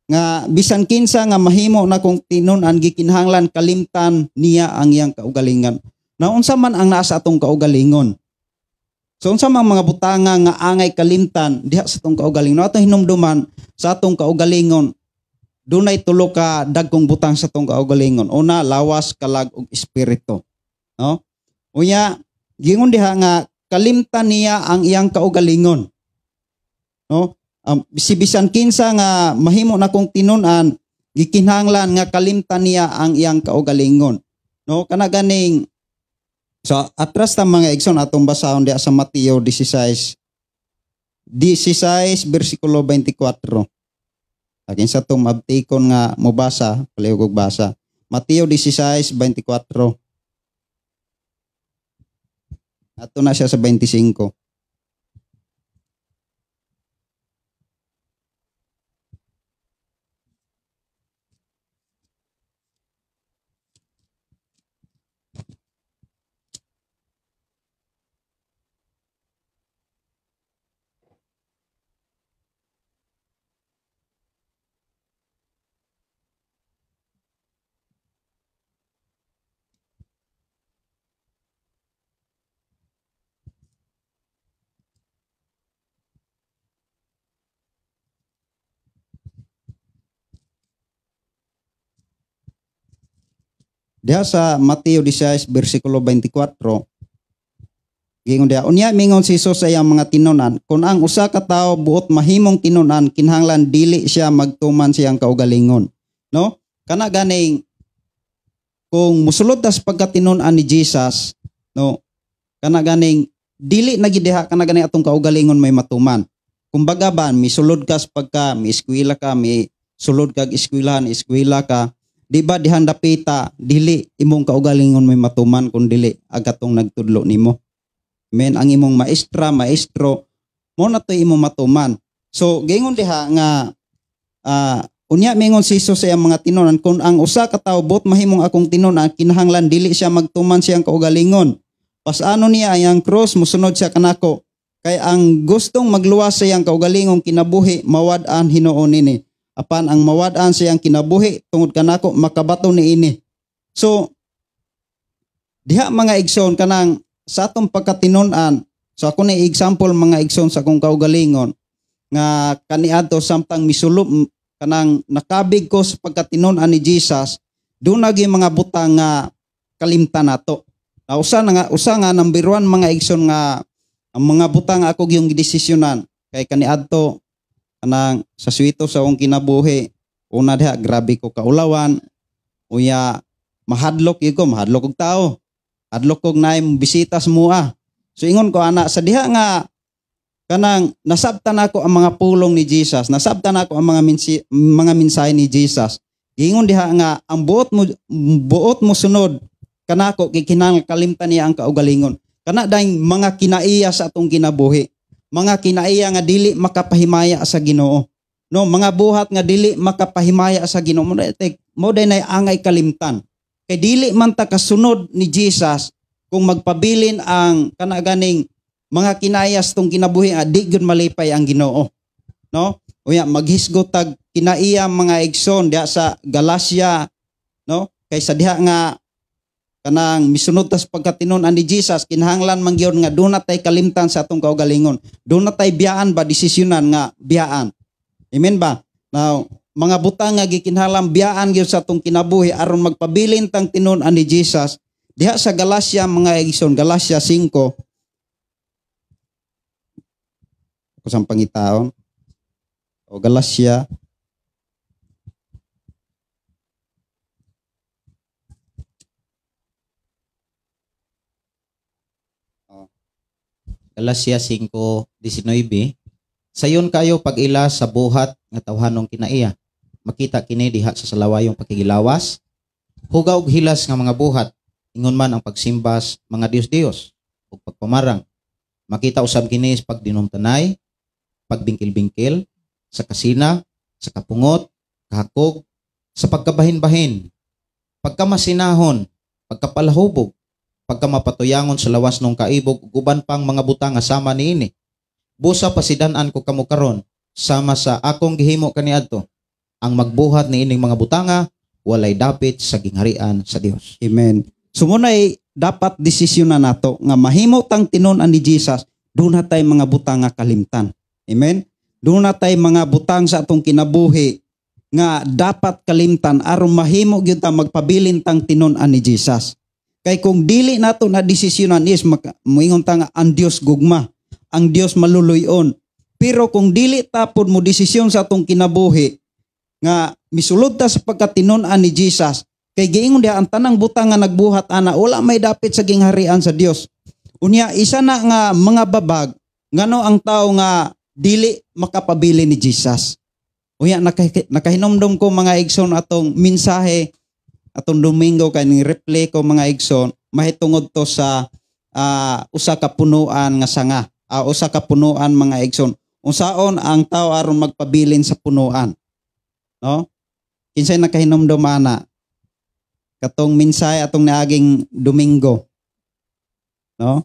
Nga bisan kinsa nga mahimo na kong tinun-an, gikinahanglan kalimtan niya ang iyang kaugalingon. Na unsa man ang naa sa atong kaugalingon? So unsa man mga butanga nga angay kalimtan diha sa atong kaugalingon? Atong hinumduman sa atong kaugalingon, dunay tulo ka dagkong butang sa atong kaugalingon. Una, lawas, kalag ug espiritu. No? Unya, gingon diha nga kalimtan niya ang iyang kaugalingon. No? Si bisan kinsa nga mahimo na kong tinun-an, gikinahanglan nga kalimtan niya ang iyang kaugalingon. No, kana ganing so atras ta mga igsoon atong basahon diha sa Mateo 16 bersikulo 24. Akin sa itong mabtikon nga mobasa, palihog og basa. Mateo 16:24. Ato na siya sa 25. Diha sa Mateo 16 bersikulo 24, gingon diha, unya mingon si Jesus sa iyang mga tinunan, kung ang usa ka tawo buot mahimong tinunan, kinahanglan dili siya magtuman siyang kaugalingon. No? Kana ganing kung musulod tas pagkatinunan ni Jesus, no, kana ganing dili na gid diha kana ganing atong kaugalingon may matuman. Kumbaga ba, misulod ka sa pagka mieskwela ka, mi sulod kag eskwelahan, eskwela ka, di ba dihan dapita dili imong kaugalingon may matuman kun dili agatong nagtudlo nimo. Men ang imong maestra, maestro mo na to imong matuman. So gingon diha nga unya mingon si Jesus sa iyang mga tinunan, kung ang usa ka tawo buot mahimong akong tinunan, kinahanglan dili siya magtuman siyang kaugalingon. Pasano niya ang cross, musunod siya kanako. Kay ang gustong magluwas sa iyang kaugalingong kinabuhi, mawad-an hinuon nini. Apan ang mawad-an siyang kinabuhi tungod kanako makabato niini. So diha mga igsoon kanang sa atong pagkatinunan, so ako ni example mga igsoon sa akong kaugalingon nga kaniadto samtang misulop kanang nakabig ko sa pagkatinunan ni Jesus, doon na gyud mga butang nga kalimtan nato. Na usa nga number 1 mga igsoon nga ang mga butang ako gyung gidesisyonan kay kaniadto kanang sa swito sa akong kinabuhi, una diha grabe ko kaulawan, uya mahadlok gyud ko, mahadlok og tao, hadlok kog naay bisita sa mua. So ingon ko ana sa diha nga kanang nasabtan ako ang mga pulong ni Jesus, nasabtan ako ang mga mensahe ni Jesus. Giingon diha nga ang buot mo sunod kanako kinahanglan kalimtan niya ang kaugalingon. Kana dayng mga kinaiya sa atong kinabuhi. Mga kinaiya nga dili makapahimaya sa Ginoo. No, mga buhat nga dili makapahimaya sa Ginoo. Mo day nay angay kalimtan. Kay dili man ta kasunod ni Jesus kung magpabilin ang kana ganing mga kinaiya sa atong kinabuhi, di gyud malipay ang Ginoo. No? Unya maghisgot tag kinaiya mga igsoon diha sa Galacia, no? Kay sa diha nga kanang misunod tas pagkatinunan ni Jesus, kinahanglan man gyud nga doon na tay kalimtan sa atong kaugalingon. Doon na tay biyaan ba, desisyonan nga biyaan. Amen ba? Now, mga butang nga gikinahanglan biyaan gyud sa atong kinabuhi aron magpabilin tang tinunan ni Jesus. Diha sa Galacia mga igsoon, Galacia 5. Kusang pangitaon. O Galacia Galacia 5:19, sayon kayo pag-ila sa buhat nga tawhanong kinaiya. Makita kini diha sa salawayong pakigilawas, hugaw og hilas nga mga buhat, ingon man ang pagsimbas mga Dios-Dios ug pagpamarang. Makita usab kini sa pagdinumtanay, pagbingkil-bingkil, sa kasina, sa kapungot, kahakog, sa pagkabahin-bahin, pagkamasinahon, pagkapalahubog, pagkamapatuyangon sa lawas nung kaibog ug uban pang mga butang nga sama niini. Busa pasidan-an ko kamo karon sama sa akong gihimo kaniadto. Ang magbuhat niining mga butanga walay dapit sa gingharian sa Dios. Amen. So muna'y dapat desisyon na nato nga mahimo tang tinun-an ni Jesus, doon na tay mga butang nga kalimtan. Amen. Doon na tay mga butang sa atong kinabuhi nga dapat kalimtan aron mahimo gyud ta magpabilin tang tinun-an ni Jesus. Kay kung dili nato na desisyonan is moingon ta nga ang Dios gugma, ang Dios maluluyon. Pero kung dili ta pod mo desisyon sa atong kinabuhi nga misulod ta sa pagkatinun-an ni Jesus, kay giingon diha ang tanang butang nga nagbuhat ana wala may dapit sa gingharian sa Dios. Unya isa na nga mga babag ngano ang tao nga dili makapabili ni Jesus. Unya nakahinomdom ko mga igsoon atong mensahe atong Domingo kay ning replay ko mga igsoon mahitungod to sa usa ka punuan nga sanga, usa ka punuan mga igsoon. Unsaon ang tao aron magpabilin sa punuan? No? Kinsay nakahinomdom ana? Katong mensahe atong niaging Domingo. No?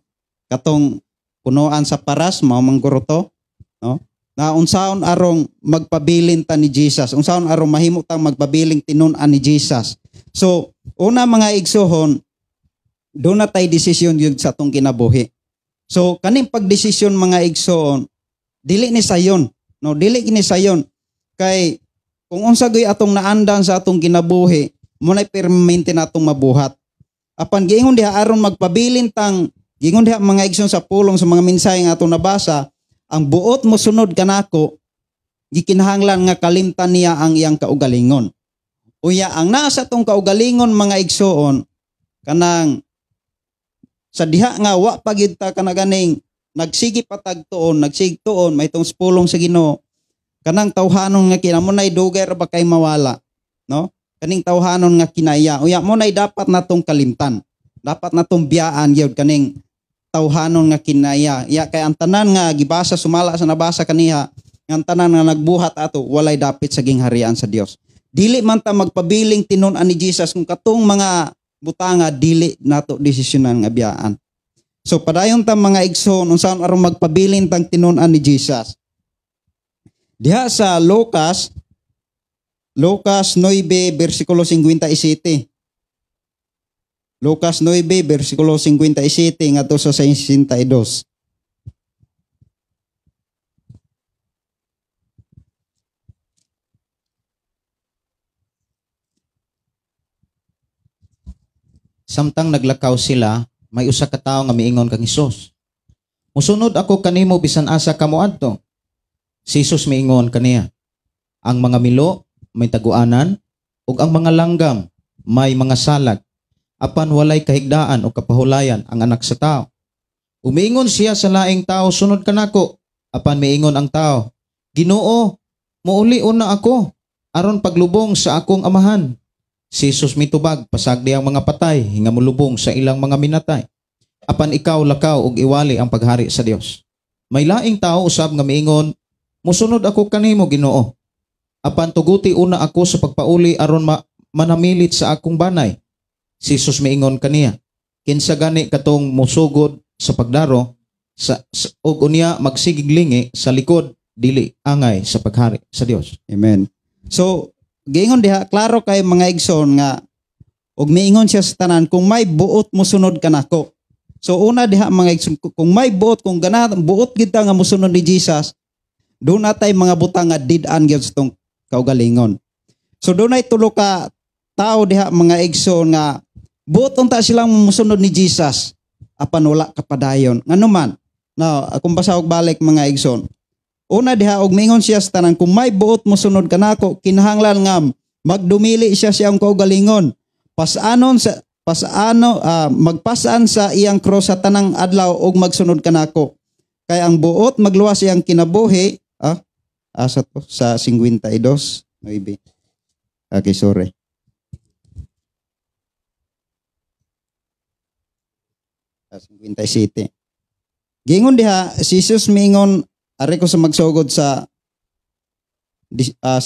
Katong punuan sa paras mao man guro to, no? Na unsaon arong magpabilin ta ni Jesus, unsaon arong mahimo tang magpabiling tinun-an ni Jesus. So, una mga igsohon, doon na tay desisyon yun sa atong kinabuhi. So, kaning pagdesisyon mga igsoon, dili ni sayon, no? Dili ni sayon kay kung unsa gyud atong naandan sa atong kinabuhi, mo nay permanente na atong mabuhat. Apan giingon diha aron magpabilin tang giingon diha mga igsoon sa pulong sa mga mensahe nga atong nabasa, ang buot mo sunod kanako gikinahanglan nga kalimtan niya ang iyang kaugalingon. Unya ang nasa atong kaugalingon mga igsoon kanang sa diha nga wa pa gyud ta kana ganing nagsige patag tuon, nagsige tuon may tong pulong sa Ginoo kanang tawhanon nga kina mo nay dugay ra ba kay mawala, no? Kaning tawhanon nga kinaya. Unya mo nay dapat natong kalimtan. Dapat natong biyaan gyud kaning tawhanon nga kinaya. Ya kay ang tanan nga gibasa sumala sa nabasa kaniha, ang tanan nga nagbuhat ato walay dapit sa gingharian sa Dios. Dili man ta magpabiling tinun-an ni Jesus kung katong mga butanga dili nato desisyonan nga biyaan. So padayon ta mga igsoon unsaon aron magpabilin tang tinun-an ni Jesus. Diha sa Lucas 9 versikulo 57. Lucas 9 versikulo 57 ngadto sa 62. Samtang naglakaw sila, may usa ka tawo nga miingon kang Hesus. Musunod ako kanimo bisan asa ka moadto. Si Hesus miingon kaniya, ang mga milo may taguanan ug ang mga langgam may mga salag, apan walay kahigdaan o kapahulayan ang anak sa tao. Umiingon siya sa laing tao, sunod kanako. Apan miingon ang tao, Ginoo, muuli una ako aron paglubong sa akong amahan. Si Jesus mitubag, pasagdi ang mga patay, hinga mulubong sa ilang mga minatay. Apan ikaw lakaw ug iwali ang paghari sa Dios. May laing tao usab nga miingon, musunod ako kanimo Ginoo. Apan tuguti una ako sa pagpauli aron manamilit sa akong banay. Si Jesus miingon kaniya, kinsa gani katong musugod sa pagdaro sa og unya magsigig lingi sa likod dili angay sa paghari sa Dios. Amen. So giingon diha klaro kay mga igsoon nga og miingon siya sa tanan kung may buot mosunod kanako. So una diha mga igsoon, kung may buot, kung ganahan buot gid ta nga mosunod ni Jesus, doon natay mga butang nga did-an gyud sa tong kaugalingon. So doon ay tulo ka tao diha mga igsoon nga buot unta silang mosunod ni Jesus apan wala kapadayon. Ngano man? Now, akong basahog balik mga igsoon. Una diha og mingon siya sa tanan kung may buot mosunod kanako, kinahanglan nga magdumili siya siyang kaugalingon. Magpasaan sa iyang cross sa tanang adlaw og magsunod kanako. Kay ang buot magluwas iyang kinabuhi, asa to sa 52 9. Okay, sorry. Sa 57. Giingon diha si Jesus mingon ari ko sa magsugod sa 58.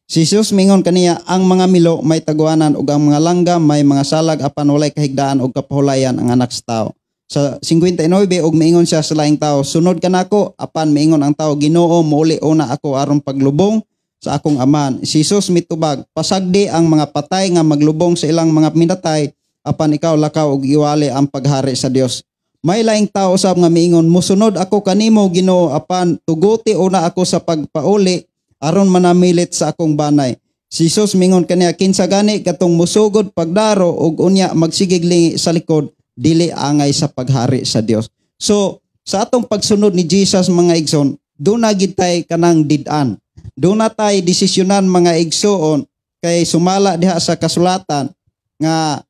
Si Jesus mingon kaniya, ang mga milo may taguanan ug ang mga langgam may mga salag apan walay kahigdaan og kapahulayan ang anak sa tao. Sa 59 og miingon siya sa laing tao, sunod kanako, apan miingon ang tao, Ginoo, muuli una ako aron paglubong sa akong Amahan. Si Jesus mitubag, pasagdi ang mga patay nga maglubong sa ilang mga minatay, apan ikaw lakaw ug iwali ang paghari sa Dios. May laing tao usab nga miingon, musunod ako kanimo Ginoo, apan tuguti una ako sa pagpauli aron manamilit sa akong banay. Si Jesus mingon kaniya, kinsa gani katong musugod pagdaro ug unya magsigig lingi sa likod, dili angay sa paghari sa Dios. So sa atong pagsunod ni Jesus mga igsoon, duna gid tay kanang did-an. Duna tay desisyonan mga igsoon, kay sumala diha sa kasulatan nga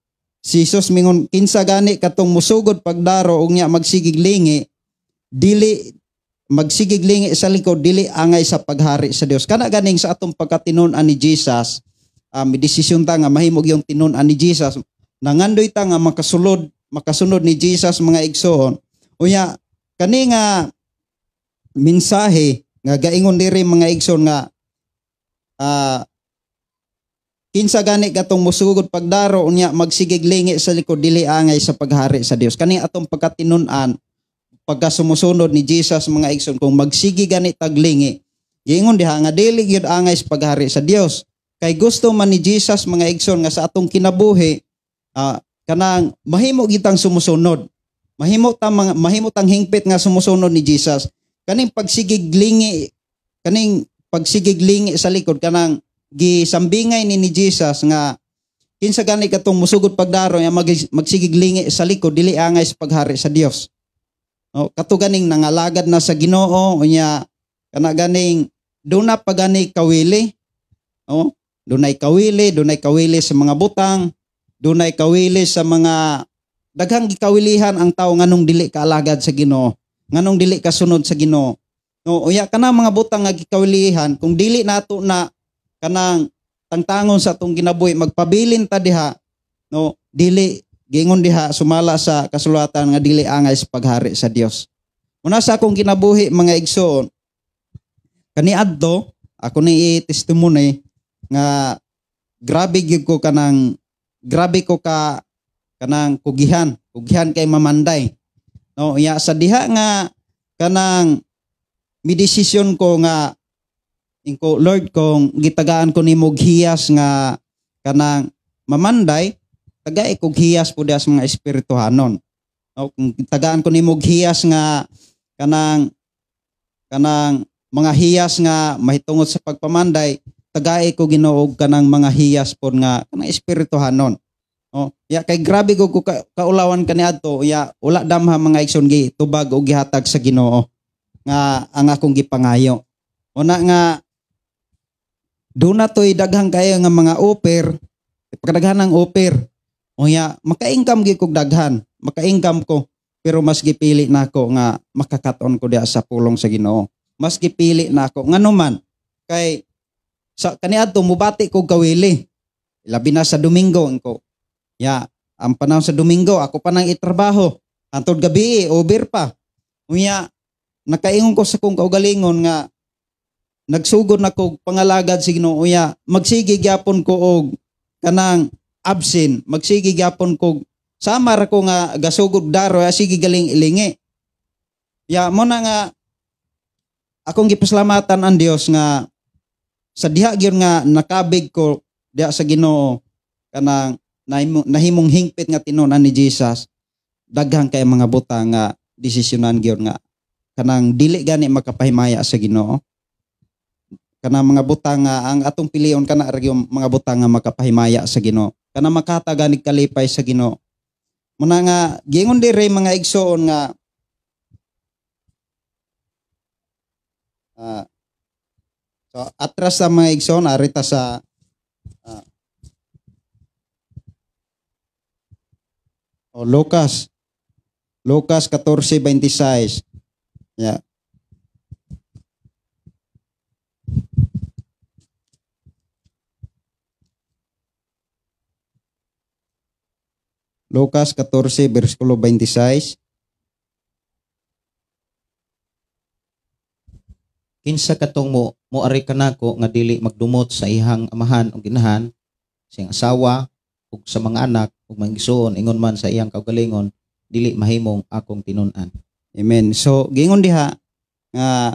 si Jesus mingon, kinsa gani katong musugod pagdaro ug nya magsigig lingi, dili magsigig lingi sa likod, dili angay sa paghari sa Dios. Kana ganing sa atong pagkatinon-an ni Jesus, may desisyon ta nga mahimog yung tinun-an ni Jesus, nangandoy ta nga makasunod ni Jesus mga igsoon. Unya kani nga mensahe nga gaingon diri mga igsoon nga kinsa gani katong musugod pagdaro unya magsigig lingi sa likod, dili angay sa paghari sa Dios. Kani atong pagkatinon-an pagka sumusunod ni Jesus mga igsoon, kung magsigi gani taglingi, giingon diha nga dili gyud angay sa paghari sa Dios. Kay gusto man ni Jesus mga igsoon nga sa atong kinabuhi, kanang mahimo gitang sumusunod, mahimo tang hingpit nga sumusunod ni Jesus. Kaning pagsigig lingi, kaning pagsigig lingi sa likod, kanang gisambingay ni Jesus nga kinsa gani katong musugod pagdaro nga magsigig lingi sa likod, dili angay sa paghari sa Dios. O, kato ganing nangalagad na sa Ginoo, unya kana ganing duna pa gani kawili. O, dunay kawili, dunay kawili sa mga butang, dunay kawili sa mga daghang gikawilihan ang tawo nganong dili kaalagad sa Ginoo, nganong dili kasunod sa Ginoo. No, unya kana mga butang nga gikawilihan, kung dili nato na kanang tangtangon sa atong ginabuhi, magpabilin ta diha, no, dili giingon diha sumala sa kasulatan nga dili angay sa paghari sa Dios. Una sa akong kinabuhi mga igsoon, kaniadto ako ni i-testimony nga grabe gyud ko kanang grabe ko ka kanang kugihan, kugihan kay mamanday. No, iya sa diha nga kanang mi desisyon ko nga ingko, Lord, kung gitagaan ko nimo hiyas nga kanang mamanday, tagay kog hiyas po diha sa mga espirituhanon. No, kung tagaan ko nimo hiyas nga kanang mga hiyas nga mahitungod sa pagpamanday, tagay ko Ginoo kanang mga hiyas pod nga kanang espirituhanon. No, ya kay grabe ko kaulawan kaniadto, ya wala damha mga igsoon gi tubag og gihatag sa Ginoo nga ang akong gipangayo. Una nga duna toy daghang kayo nga mga offer, pagkadaghan ng offer. Unya maka-income gyud kog daghan, maka-income ko, pero mas gipili nako nga makakaton ko diha sa pulong sa Ginoo. Mas gipili nako nganuman kay sa kaniadto mubati kog kawili. Labi na sa Domingo ko. Ya, ang panahon sa Domingo ako pa nang itrabaho. Antod gabi over pa. Unya nakaingon ko sa kong kaugalingon nga nagsugod na kog pangalagad sa Ginoo. Unya magsige gyapon ko og kanang absent, magsige gyapon kog sama ra ko nga gasugod daro, ya sige galing ilingi. Ya mo na nga akong gipasalamatan ang Dios nga sa diha gyud nga nakabig ko diha sa Ginoo kanang nahimong hingpit nga tinunan ni Jesus, daghang kay mga butang nga desisyonan gyud nga kanang dili gani makapahimaya sa Ginoo. Kanang mga butang nga ang atong pilion kana ra gyud mga butang nga makapahimaya sa Ginoo, kana makatagan kalipay sa Ginoo. Muna nga giingon diri mga igsoon nga so atras sa mga igsoon arita sa Lucas 14:26. Yeah. Lucas 14 versikulo 26. Kinsa katong mo ari kanako nga dili magdumot sa ihang amahan ug inahan, sa iyang asawa ug sa mga anak ug mga igsoon, ingon man sa iyang kaugalingon, dili mahimong akong tinun-an. Amen. So giingon diha nga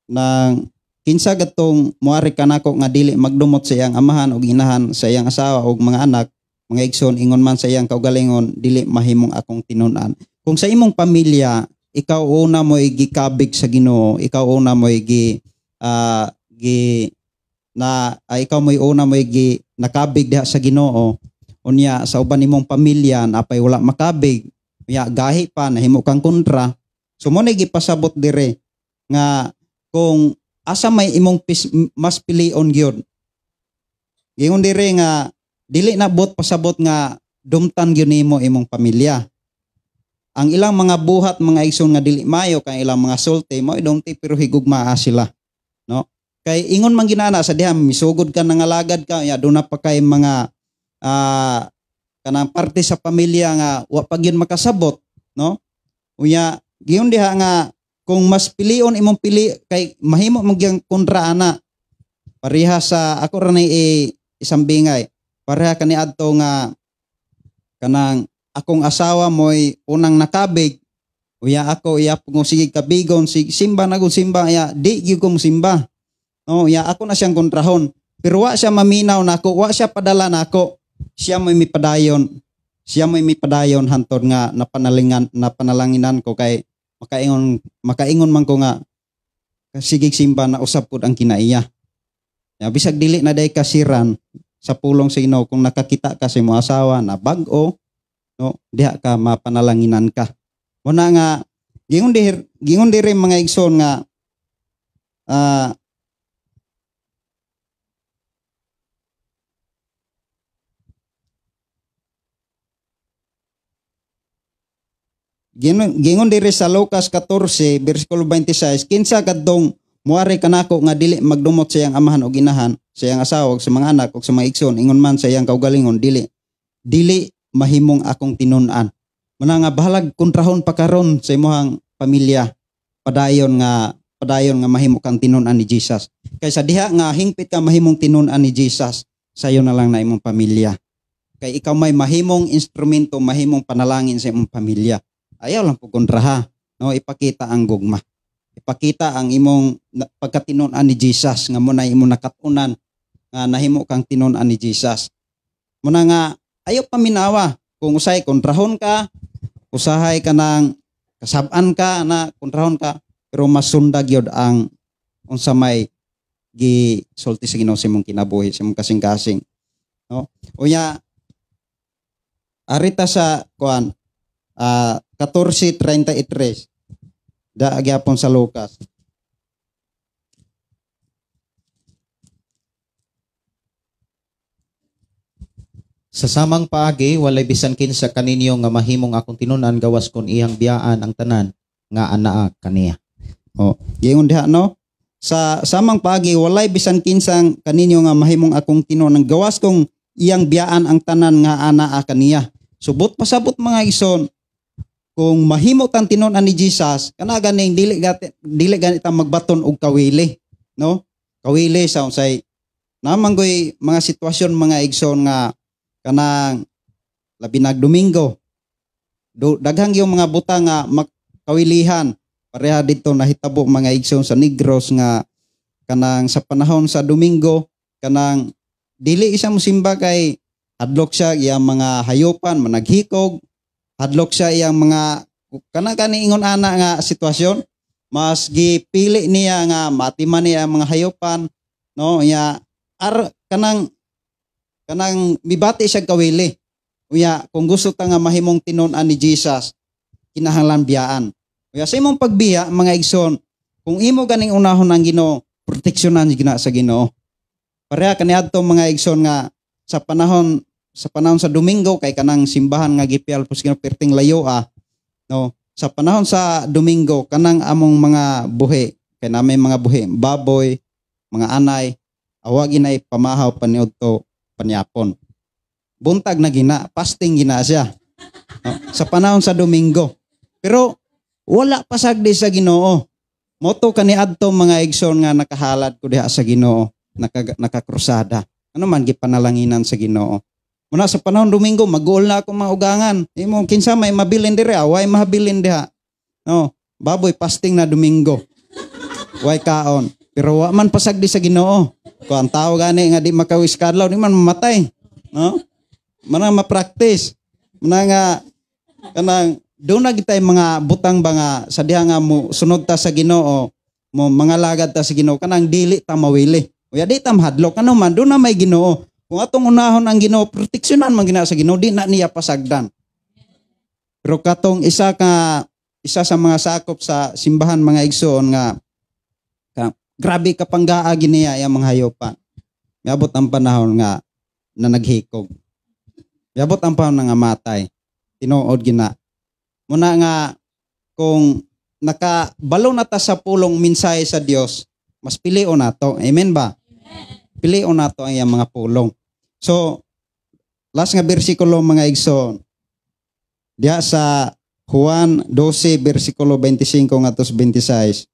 nang Kinsa gatong muari kanako nga dili magdumot sa iyang amahan og inahan, sa iyang asawa og mga anak, mga igsoon, ingon man sa iyang kaugalingon, dili mahimong akong tinun-an. Kung sa imong pamilya, ikaw una mo gikabig sa Ginoo, ikaw una mo gi gi na ikaw mo'y una mo gi nakabig diha sa Ginoo, unya sa uban nimong pamilya napay wala makabig, unya gahi pa nahimo kang kontra. So mo na gipasabot dire nga kung asa may imong mas pilion gyud. Gingon dire nga dili na bot pasabot nga dumtan gyud nimo imong pamilya. Ang ilang mga buhat mga igsoon nga dili mayo kay ilang mga sulti mao dumti pero higugmaa sila, no? Kay ingon man ginana sa diha misugod ka nangalagad ka ya duna pa kay mga kanang parte sa pamilya nga wa pa gyud makasabot, no? Unya giyon diha nga kung mas pilion imong pili kay mahimo man gyud kontra ana. Pareha sa ako ra ni isang bingay. Pareha kani adto nga kanang akong asawa mo'y unang nakabig. Uya ako iya kung sige kabigon sig simba na gud simba ya di gyud ko simba. No, ya ako na siyang kontrahon. Pero wa siya maminaw nako, wa siya padala nako. Siya mo'y mipadayon. Siya mo'y mipadayon hantod nga napanalanginan ko kay makaingon man ko nga sige simba na usab pud ang kinaiya. Ya, bisag dili na day kasiran sa pulong sa Ginoo kung nakakita ka sa imong asawa na bag-o, no, diha ka mapanalanginan ka. Muna nga gingon diri mga igsoon nga gingon diri sa Lucas 14 bersikulo 26, kinsa kadtong muari kanako nga dili magdumot sa iyang amahan og inahan, sa iyang asawa og sa mga anak og sa mga igsoon, ingon man sa iyang kaugalingon, dili mahimong akong tinun-an. Muna nga bahalag kontrahon pa karon sa imong pamilya, padayon nga mahimo kang tinun-an ni Jesus. Kaysa diha nga hingpit ka mahimong tinun-an ni Jesus, sayo na lang na imong pamilya. Kay ikaw may mahimong instrumento, mahimong panalangin sa imong pamilya. Ayaw lang po kontraha, no? Ipakita ang gugma. Ipakita ang imong pagkatinun-an ni Jesus nga muna imong nakatunan nga nahimo kang tinun-an ni Jesus. Muna nga ayaw paminawa kung usay kontrahon ka, usahay ka nang kasab-an ka na kontrahon ka, pero masundag yod ang unsa may gisulti sa Ginoo sa imong kinabuhi, sa imong kasing-kasing, no? Unya arita sa kuan 14:33 da gyapon sa Lucas. Sa samang paagi walay bisan kinsa kaninyo nga mahimong akong tinun-an gawas kon iyang biyaan ang tanan nga anaa kaniya. Oh, giingon diha, no? Sa samang paagi walay bisan kinsang kaninyo nga mahimong akong tinun-an gawas kung iyang biyaan ang tanan nga anaa kaniya. Subot pasabot mga igsoon, kung mahimo tang tinun-an ni Jesus, kana ganing dili ganita magbaton og kawili, no? Kawili sa unsay namanggoy mga sitwasyon mga igsoon nga kanang labi nag Domingo. Daghang yung mga butang nga makawilihan. Pareha dito nahitabo mga igsoon sa Negros nga kanang sa panahon sa Domingo, kanang dili isa mo simba kay hadlok siya iyang mga hayopan managhikog, hadlok siya iyang mga kanang kani ingon ana nga sitwasyon, mas gipili niya nga matiman niya ang mga hayopan, no? Iya ar kanang mibati siya kawili. Uya kung gusto ta nga mahimong tinun-an ni Jesus, kinahanglan biyaan. Uya sa imong pagbiya mga igsoon, kung imo ganing unahon ang Ginoo, proteksyonan gina sa Ginoo. Pareha kaniadto mga igsoon nga sa panahon sa Domingo kay kanang simbahan nga gipiyal pos Ginoo perting layo no? Sa panahon sa Domingo kanang among mga buhi kay nami mga buhi, baboy, mga anay, awag inay pamahaw paniudto panyapon. Buntag na gina, fasting gina siya, no? Sa panahon sa Domingo. Pero wala pasagdi sa Ginoo. Moto kaniadto mga igsoon nga nakahalad ko diha sa Ginoo, nakakrusada. Ano man gipanalanginan sa Ginoo. Muna sa panahon Domingo maguol na ako mga ugangan. Imo kinsa may mabilin dire, away mahabilin diha. No, baboy fasting na Domingo. Way kaon. Pero wa man pasagdi sa Ginoo. Kung ang tao gani nga di makawis kadlaw, di man mamatay, no? Manang ma-practice. Manang nga kanang doon na gitay mga butang ba nga sa diha nga mo sunod ta sa Ginoo, mo mga lagad ta sa Ginoo, kanang dili ta mawili. Uya di ta mahadlok ano man doon na may Ginoo. Kung atong unahon ang Ginoo, proteksyonan man gina sa Ginoo, di na niya pasagdan. Pero katong isa sa mga sakop sa simbahan, mga igsoon, nga ka, grabe ka panggaa giniya yang mga hayopan. Miabot ang panahon nga na naghikog. Miabot ang panahon nga matay. Tinuod gina. Muna nga kung nakabalo na ta sa pulong mensahe sa Dios, mas pilion nato. Amen ba? Pilion nato ang iyang mga pulong. So, last nga bersikulo, mga igsoon. Diha sa Juan 12 bersikulo 25 ngadto 26.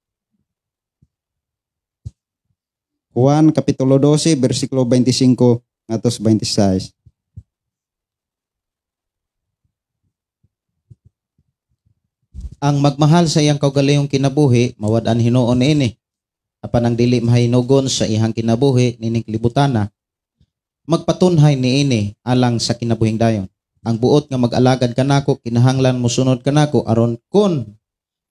Juan kapitulo 12 bersikulo 25 ngadto 26. Ang magmahal sa iyang kaugalingong kinabuhi, mawad-an hinuon niini. Apan ang dili mahinugon sa iyang kinabuhi nining libutana, magpatunhay niini alang sa kinabuhing dayon. Ang buot nga mag-alagad kanako kinahanglan mosunod kanako, aron kun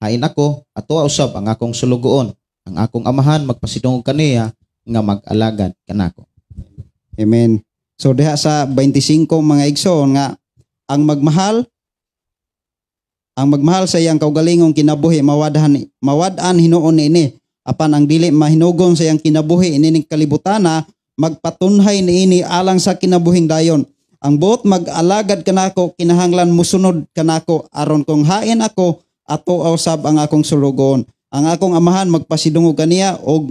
hain ako, atoa usab ang akong sulugoon. Ang akong amahan magpasidungog kaniya nga mag-alagad kanako. Amen. So diha sa 25, mga igsoon, nga ang magmahal sa iyang kaugalingong kinabuhi mawad-an hinuon niini, apan ang dili mahinugon sa iyang kinabuhi ining kalibutana, magpatunhay niini alang sa kinabuhing dayon. Ang buot mag-alagad kanako kinahanglan musunod kanako, aron kung hain ako, ato usab ang akong sulugoon. Ang akong amahan magpasidungog kaniya og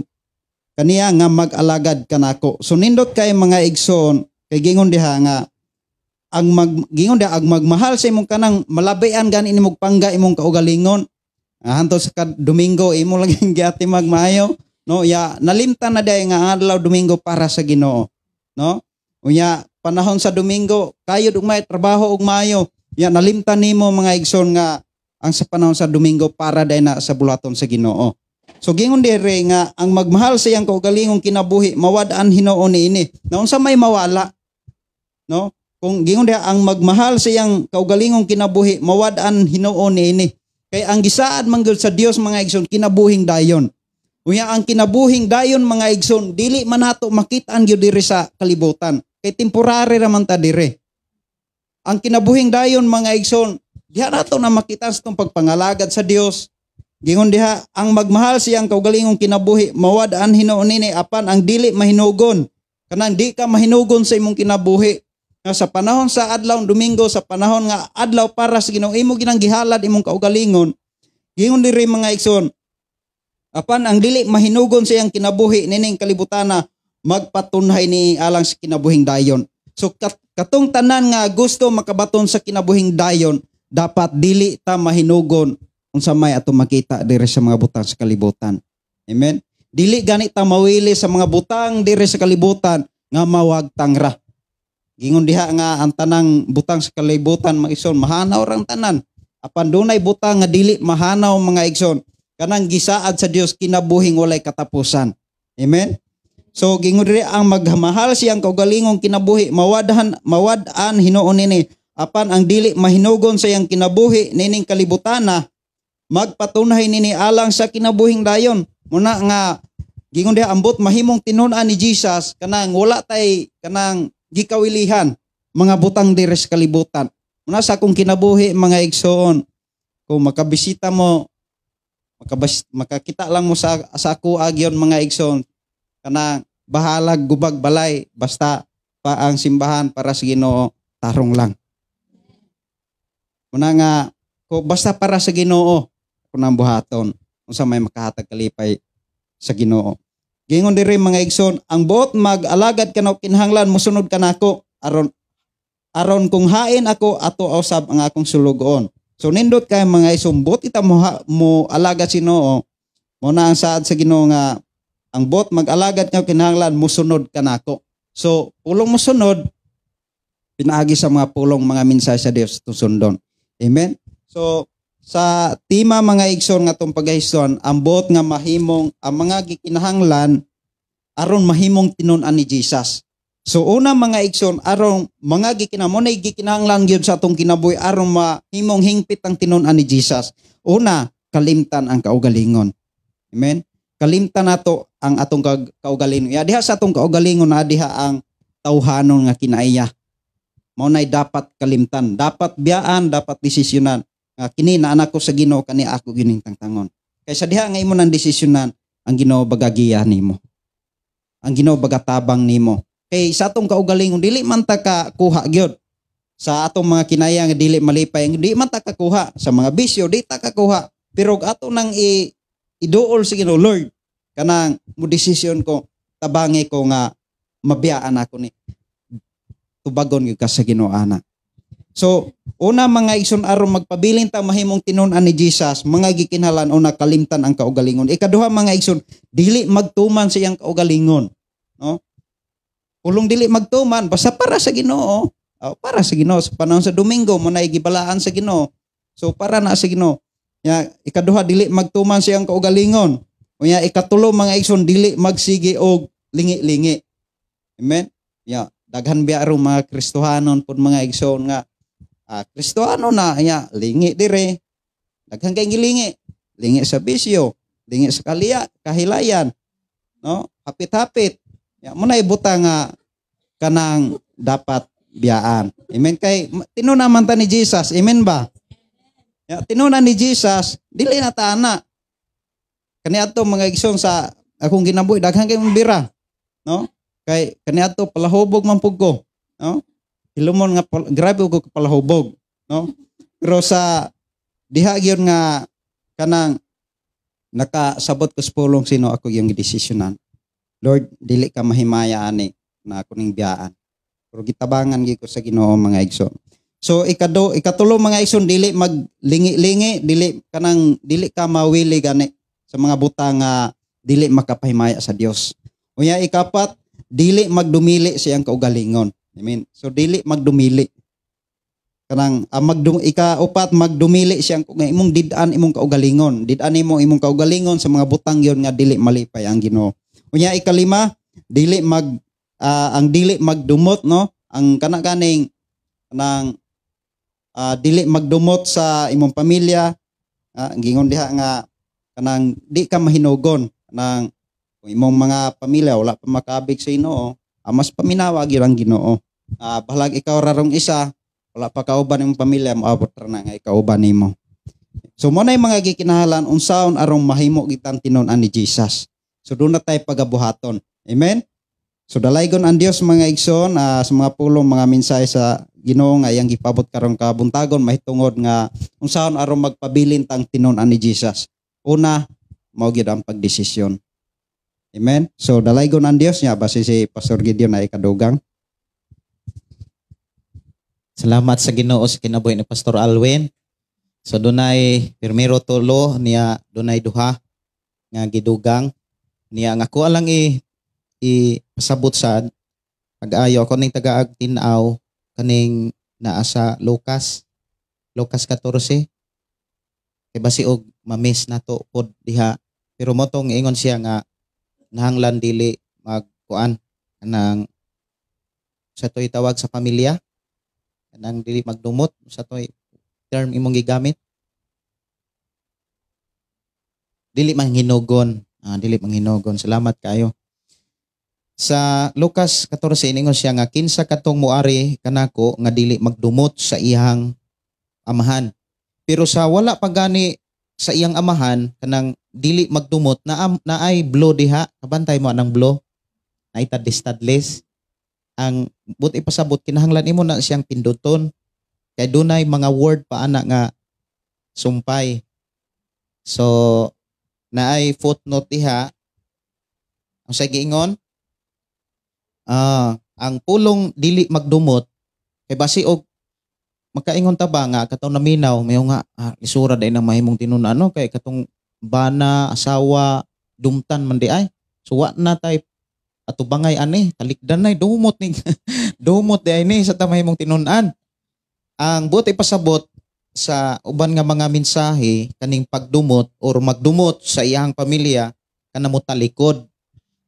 kaniya nga mag-alagad kanako. So nindot kay, mga igsoon, kay gingon diha nga ang mag gingon diha ang magmahal sa imong kanang malabayan gani nimog pangga imong kaugalingon. Hantod sa Domingo imo lang giati magmaayo, no? Ya nalimtan na day nga adlaw Domingo para sa Ginoo, no? Unya panahon sa Domingo kayod ug may trabaho ug maayo. Ya nalimtan nimo, mga igsoon, nga ang sa panahon sa Domingo para day na sa bulaton sa Ginoo. So gingon dire nga ang magmahal sa iyang kaugalingong kinabuhi mawad-an hinuon niini. Naunsa may mawala? No? Kung gingon diha ang magmahal sa iyang kaugalingong kinabuhi mawad-an hinuon niini. Kay ang gisaad man gyud sa Dios, mga igsoon, kinabuhing dayon. Unya ang kinabuhing dayon, mga igsoon, dili man nato makit-an gyud diri sa kalibutan. Kay temporary ra man ta dire. Ang kinabuhing dayon, mga igsoon, diha nato na makita sa itong pagpangalagad sa Dios. Gingon diha ang magmahal sa iyang kaugalingong kinabuhi mawad-an hinuon niini, apan ang dili mahinugon, kanang di ka mahinugon sa imong kinabuhi nga sa panahon sa adlaw Domingo, sa panahon nga adlaw para sa Ginoo, imo ginang gihalad imong kaugalingon. Gingon diri, mga igsoon, apan ang dili mahinugon sa iyang kinabuhi nining kalibutana magpatunhay ni alang sa kinabuhing dayon. So katong tanan nga gusto makabaton sa kinabuhing dayon, dapat dili ta mahinugon unsa may ato makita diri sa mga butang sa kalibutan. Amen. Dili gani ta mawili sa mga butang diri sa kalibutan nga mawagtang ra. Gingon diha nga ang tanang butang sa kalibutan, mga igsoon, mahanaw rang tanan. Apan dunay butang nga dili mahanaw, mga igsoon. Kanang gisaad sa Dios, kinabuhing walay katapusan. Amen. So gingon diri ang magmahal siyang kaugalingong kinabuhi mawad-an hinuon nini, apan ang dili mahinugon sa iyang kinabuhi nining kalibutana magpatunhay nini alang sa kinabuhing dayon. Muna nga gingon diha ambot mahimong tinun-an ni Jesus, kanang wala tay kanang gikawilihan mga butang diri sa kalibutan. Muna sa akong kinabuhi, mga igsoon, kung makabisita mo, makakita lang mo sa ako agyon, mga igsoon, kanang bahalag gubag balay, basta pa ang simbahan para sa Ginoo, tarong lang. Muna nga ko basta para sa Ginoo ako nang buhaton, unsa may makahatag kalipay sa Ginoo. Gingon diri, mga igsoon, ang buot mag-alagad kanako kinahanglan mosunod kanako, aron aron kung hain ako, ato usab ang akong sulugoon. So nindot kay, mga igsoon, buot kita mo alagad sa Ginoo. Mo na ang saad sa Ginoo nga ang buot mag-alagad nga kinahanglan mosunod kanako. So pulong mosunod pinaagi sa mga pulong, mga mensahe sa Dios sundon. Amen. So Sa tema, mga igsoon, nga atong pagahiston, ang buot nga mahimong, ang mga gikinahanglan aron mahimong tinun-an ni Jesus. So una, mga igsoon, aron mga gikinahanglan mo na gikinahanglan gyud sa atong kinabuhi aron mahimong hingpit ang tinun-an ni Jesus. Una, kalimtan ang kaugalingon. Amen. Kalimtan nato ang atong kaugalingon. Ya diha sa atong kaugalingon na diha ang tawhanon nga kinaiya. Mao nay dapat kalimtan, dapat biyaan, dapat desisyonan. Nga kini na anak ko sa Ginoo, kani ako gining tangtangon. Kaysa diha nga imo nang desisyonan, ang Ginoo bagagiya nimo. Ang Ginoo bagatabang nimo. Kay sa atong kaugalingon dili man ta ka kuha gyud. Sa atong mga kinaya nga dili malipay, di man ta kakuha sa mga bisyo, di ta kakuha. Pero ato nang iduol sa Ginoo, "Lord, kanang mo desisyon ko, tabangi ko nga mabiyaan ako ni." Tubagon gyud ka sa Ginoo ana. So, una, mga igsoon, aron magpabilin ta mahimong tinun-an ni Jesus, mga gikinahanglan, una, kalimtan ang kaugalingon. Ikaduha, mga igsoon, dili magtuman sa iyang kaugalingon, no? Pulong dili magtuman, basta para sa Ginoo. Oh, para sa Ginoo sa panahon sa Domingo mo na gibalaan sa Ginoo. So para na sa Ginoo. Ya, ikaduha, dili magtuman sa iyang kaugalingon. Unya ikatulo, mga igsoon, dili magsige og lingi-lingi. Amen. Ya, daghan biya aron mga Kristohanon pud, mga igsoon, nga Kristohano na ya lingi dire. Daghan kay gilingi. Lingi sa bisyo, lingi sa kaliya, kahilayan, no? Hapit-hapit. Ya mo na ibuta nga kanang dapat biyaan. Amen, kay tinun-an man ta ni Jesus. Amen ba? Ya, tinun-an ni Jesus, dili na ta ana. Kaniadto, mga igsoon, sa akong ginabuhi daghan kay bira, no? Kay kaniadto palahubog man pud ko, no? Hilumon nga grabe ko palahubog, no? Pero sa diha gyud nga kanang nakasabot ko sa pulong sino ako yung gidesisyonan. "Lord, dili ka mahimaya ani na ako ning biyaan." Pero gitabangan gyud ko sa Ginoo, mga igsoon. So ikatulo, mga igsoon, dili maglingi-lingi, dili kanang dili ka mawili gani sa mga butang nga dili makapahimaya sa Dios. Unya ikapat, dili magdumili sa iyang kaugalingon. I mean, so dili magdumili. Kanang ikaupat, magdumili siyang nga imong did-an imong kaugalingon. Did-an nimo imong kaugalingon sa mga butang yon nga dili malipay ang Ginoo. Unya ikalima, dili mag ang dili magdumot, no? Ang kana kaning kanang dili magdumot sa imong pamilya, gingon diha nga kanang di ka mahinugon kanang kung imong mga pamilya wala pa makaabig sa Ginoo, mas paminawa gyud ang Ginoo. Bahalag ikaw rarong isa, wala pa kauban imong pamilya, moabot ra na nga ikauban nimo. So mo na yung mga gikinahanglan unsaon aron mahimo kitang tinun-an ni Jesus. So doon na tayo pagabuhaton. Amen. So dalaygon ang Dios, mga igsoon, sa mga pulong, mga mensahe sa Ginoo nga iyang gipabot karong kabuntagon mahitungod nga unsaon aron magpabilin tang tinun-an ni Jesus. Una, mao gyud ang pagdesisyon. Amen. So dalaygon ang Dios niya base si Pastor Gideon ay kadugang. Salamat sa Ginoo sa kinabuhi ni Pastor Alwin. So dunay primero tulo niya, dunay duha nga gidugang niya nga ako lang i ipasabot sa pag-ayo ako ning tagaag tin-aw kaning naa sa Lucas 14 kay basi og ma-miss nato pod diha, pero mo tong ingon siya nga nahanglan dili magkuan kanang sa to'y tawag sa pamilya, kanang dili magdumot sa to'y term imong gigamit, dili manghinugon, dili manghinugon. Salamat kayo. Sa Lucas 14, ingon siya nga kinsa katong muari kanako nga dili magdumot sa iyang amahan. Pero sa wala pa gani sa iyang amahan, kanang dili magdumot na naay blow diha. Kabantay mo anang blow, naay tadlis-tadlis. Ang but ipasabot, kinahanglan imo na siyang pinduton kay dunay mga word pa ana nga sumpay. So naay footnote diha. Ang sa giingon, ang pulong dili magdumot kay basi og makaingon ta ba nga katong naminaw mayo nga lisura dai nang mahimong tinun-an, no, kay katong bana, asawa, dumtan man di ay. So wa na tay atubangay ani, talikdan nay, dumot ni, dumot di ay ni sa ta mahimong tinun-an. Ang buot ipasabot Sa uban nga mga mensahe, kaning pagdumot or magdumot sa iyang pamilya kana mo talikod.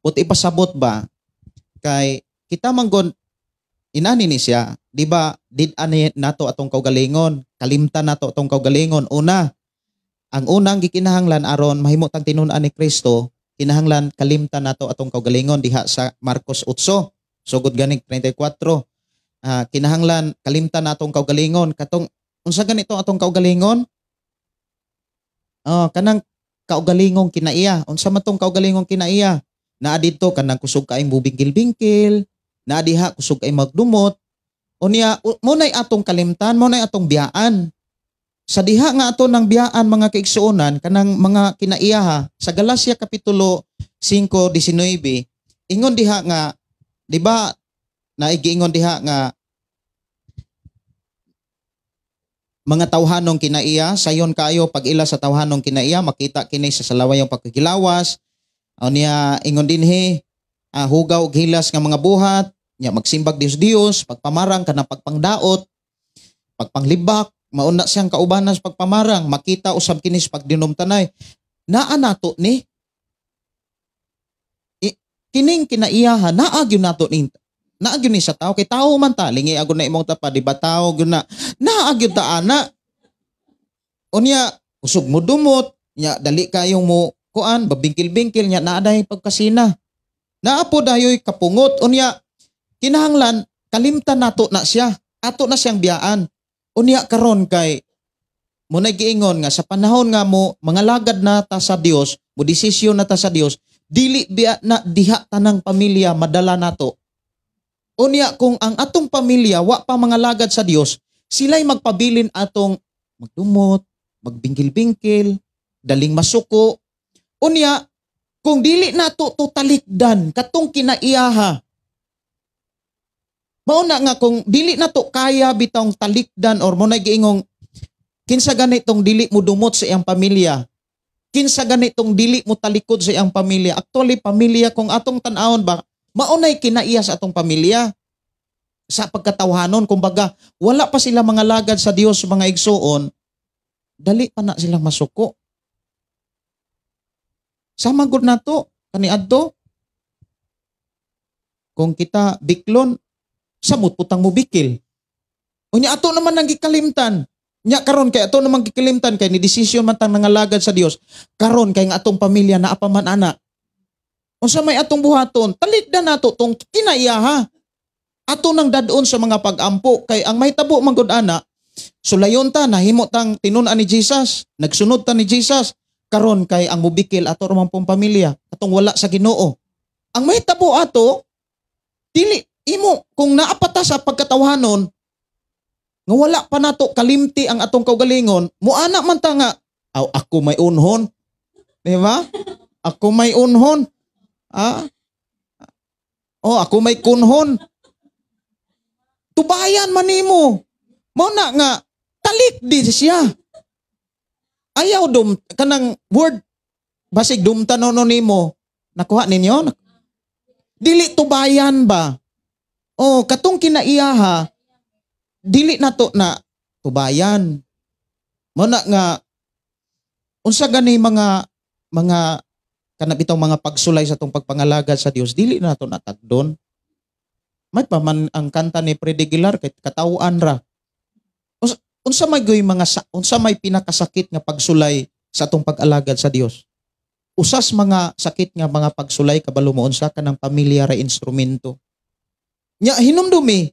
But ipasabot ba kay kita manggod inani ni siya, di ba? Did ani nato atong kaugalingon, kalimtan nato atong kaugalingon. Una, ang unang gikinahanglan aron mahimo tang tinun-an ni Kristo, kinahanglan kalimtan nato atong kaugalingon diha sa Marcos 8 sugod ganing 34. Kinahanglan kalimtan natong kaugalingon. Katong unsa ganito atong kaugalingon? Oh, kanang kaugalingong kinaiya. Unsa man tong kaugalingong kinaiya? Naa didto kanang kusog kaayong bubingkil-bingkil, naa diha kusog kay magdumot. Unya mo nay atong kalimtan, mo nay atong biyaan. Sa diha nga ato ng biyaan, mga kaigsuonan, kanang mga kinaiyaha sa Galacia kapitulo 5:19, ingon diha nga, di ba, naigiingon diha nga mga tawhanong kinaiya, sayon kayo pag ila sa tawhanong kinaiya, makita kini sa salawayong pagkikilawas. Unya ingon dinhi, hugaw og hilas nga mga buhat, nya magsimbag Dios Dios, pagpamarang kanang pagpangdaot, pagpanglibak, mauna siyang kaubanan sa pagpamarang, makita usab kini sa pagdinumtanay. Naa nato ni kining kinaiyahan, naa gyud nato ni, naa gyud ni sa tao, kay tao man ta, lingi agud na imong tapa, di ba, tao gyud na, naa gyud ta ana. Unya kusog mo dumot, nya dali kayong mo kuan, babingkil-bingkil, nya naa dahi pagkasina. Naa po dayoy kapungot. Unya kinahanglan kalimtan nato na siya, ato na siyang biyaan. Unya karon kay mo giingon nga sa panahon nga mo mangalagad na ta sa Dios, mo desisyon na ta sa Dios, dili biya na diha tanang pamilya madala nato. Unya kung ang atong pamilya wa pa mangalagad sa Dios, sila'y magpabilin atong magdumot, magbingkil-bingkil, daling masuko. Unya kung dili nato to talikdan katong kinaiyaha, mauna nga kung dili nato kaya bitawng talikdan or mo giingong kinsa ganitong dili mo dumot sa iyang pamilya, kinsa ganitong dili mo talikod sa iyang pamilya. Actually pamilya, kung atong tan-awon ba, maunay kinaiya sa atong pamilya sa pagkatawhanon. Kumbaga wala pa sila mga lagad sa Dios, mga igsuon, dali pa na silang masuko. Sama gud nato kaniadto, kung kita biklon, samot putang mo bikil. Unya ato naman ang gikalimtan. Nya karon kay ato naman gikalimtan kay ni desisyon man tang nangalagad sa Dios. Karon kay nga atong pamilya naa pa man ana. Unsa may atong buhaton? Talikdan nato tong kinaiyaha. Ato nang dadon sa mga pag-ampo kay ang mahitabo man gud ana, sulayon ta, nahimo tang tinun-an ni Jesus, nagsunod ta ni Jesus. Karon kay ang mubikil ato ra man pong pamilya, atong wala sa Ginoo. Ang mahitabo ato, dili imo kung naapata sa pagkatawhanon nga wala pa nato kalimti ang atong kaugalingon, muana man ta nga aw ako may unhon. Di ba? Ako may unhon. Ah? Oh, ako may kunhon. Tubayan man nimo. Mao na nga talik di siya. Ayaw dum kanang word basig dumtanono nimo. Nakuha ninyo? Dili tubayan ba? Oh, katong kinaiyaha dili nato na tubayan. Mao na nga unsa gani mga kanang bitong mga pagsulay sa atong pagpangalagad sa Dios, dili na nato natagdon. May pa man ang kanta ni Freddie Aguilar kay katawhan ra. Unsa may goy mga unsa may pinakasakit nga pagsulay sa atong pag-alagad sa Dios? Usas mga sakit nga mga pagsulay, kabalo mo unsa? Kanang pamilya ra instrumento. Nya hinumdumi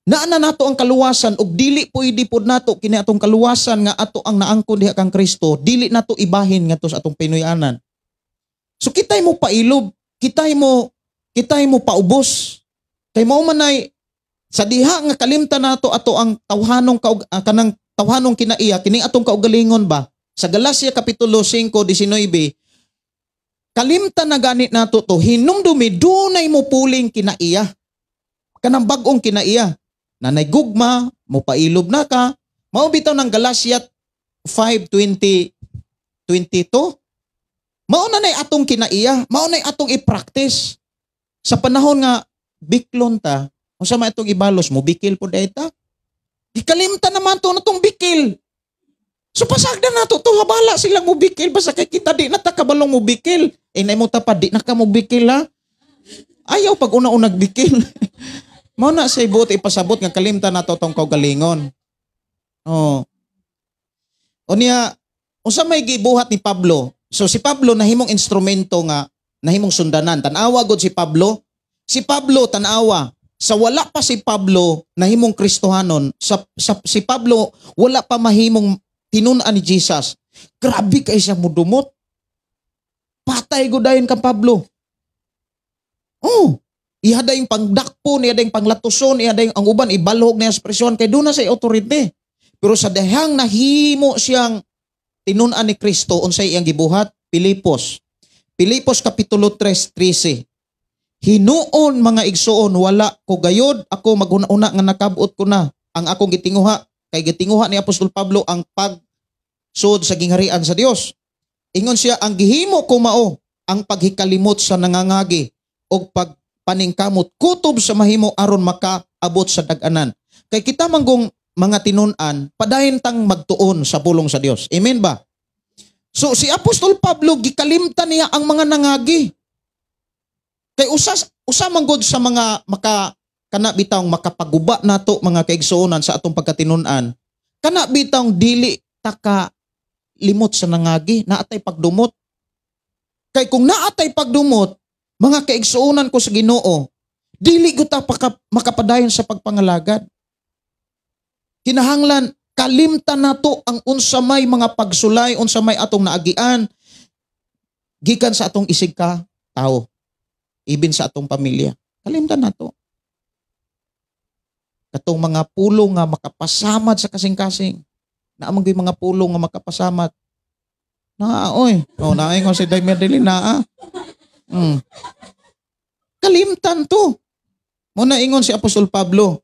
naa na nato ang kaluwasan ug dili pwede pod nato kini atong kaluwasan nga ato ang naangkon diha kang Kristo, dili nato ibahin ngadto sa atong Pinoy-anan. So kitay mo pailob, kitay mo paubos. Kay mao man ay sa diha nga kalimtan nato ato ang tawhanong kanang tawhanong kinaiya, kining atong kaugalingon ba? Sa Galacia kapitulo 5:19, kalimtan na ganit nato to, hinumdumi dunay mo puling kinaiya. Kanang bag-ong kinaiya. Nanay gugma, mo pailob na ka. Mao bitaw ng Galacia 5:20 22. Mao na nay atong kinaiya, mao nay atong i-practice. Sa panahon nga biklon ta, unsa man itong ibalos mo, bikil po ta. Gikalimtan naman to na tong bikil. So pasagdan nato to, habala silang mubikil basta kay kita di na ta kabalong mubikil. Eh naimo ta pa di na ka mubikil ha. Ayaw pag una-unag bikil. Mao na say buot ipasabot nga kalimtan nato tong kaugalingon. Oh. Unya, unsa may gibuhat ni Pablo? So si Pablo nahimong instrumento nga nahimong sundanan. Tan-awa gud si Pablo. Si Pablo tan-awa. Sa wala pa si Pablo nahimong Kristohanon, sa si Pablo wala pa mahimong tinun-an ni Jesus. Grabe kay siya mudumot. Patay gud dayon kang Pablo. Oh, iya dayong pangdakpo, iya dayong panglatuson, iya dayong ang uban ibalhog niya sa presyon kay duna say authority. Pero sa dihang nahimo siyang tinun-an ni Kristo, unsay iyang gibuhat? Pilipos. Pilipos Kapitulo 3:13. Hinuon mga igsuon, wala ko gayod ako maghuna-una nga nakabot ko na ang akong gitinguha, kay gitinguha ni Apostol Pablo ang pagsud sa gingharian sa Dios. Ingon siya, ang gihimo ko mao ang paghikalimot sa nangangagi og pagpaningkamot kutob sa mahimo aron makaabot sa dag-anan. Kay kita manggong mga tinun-an, padayon tang magtuon sa pulong sa Dios. Amen ba? So si Apostol Pablo gikalimtan niya ang mga nangagi. Kay usa man gud sa mga maka kana bitawng makapaguba nato mga kaigsuonan sa atong pagkatinun-an, kana bitawng dili taka limot sa nangagi, naatay pagdumot. Kay kung naatay pagdumot, mga kaigsuonan ko sa Ginoo, dili gud ta makapadayon sa pagpangalagad. Kinahanglan kalimtan nato ang unsa may mga pagsulay, unsa may atong naagian gikan sa atong isig ka tao, ibin sa atong pamilya. Kalimtan nato. Katong mga pulong nga makapasamad sa kasing-kasing. Naa man gyud mga pulong nga makapasamad. Naa oy. Oh, naay ko si Day Madeline naa. Kalimtan to. Muna ingon si Apostol Pablo.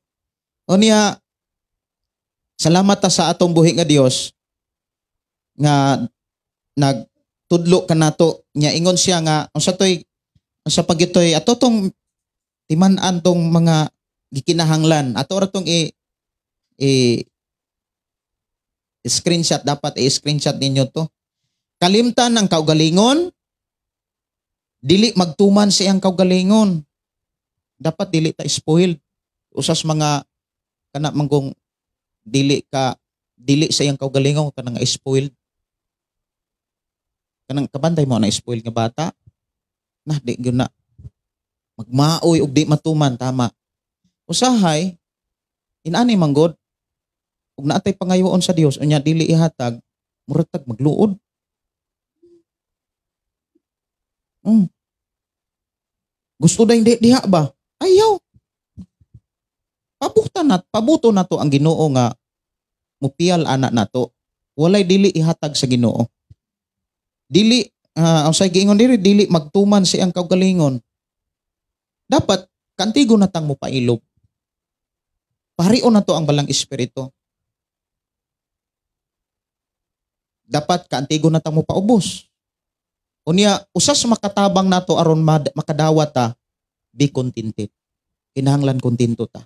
O niya, salamat ta sa atong buhi nga Dios nga nagtudlo kanato. Nya ingon siya nga unsa toy, unsa pagitoy ato tong timan-an tong mga gikinahanglan. Ato ra tong i screenshot, dapat i-screenshot ninyo to. Kalimtan ang kaugalingon, dili magtuman sa iyang kaugalingon. Dapat dili ta spoiled. Usas mga kana manggong dili ka dili sa iyang kaugalingon kanang spoiled. Kanang kabantay mo na spoiled nga bata. Nah, di gyud na magmaoy og di matuman, tama. Usahay inani manggod ug naatay pangayoon sa Dios unya dili ihatag, murag tag magluod. Gusto na hindi diha ba? Ayaw. Pabuto na to ang Ginoo nga mupiyal ana nato. Walay dili ihatag sa Ginoo. Dili ang say giingon diri, dili magtuman si ang kaugalingon. Dapat kantigo na tang mopailob. Parion na to ang balang espiritu. Dapat kaantigo na tang mopaubos. Unya, usas makatabang nato aron makadawat ta, be contented. Kinahanglan kontento ta.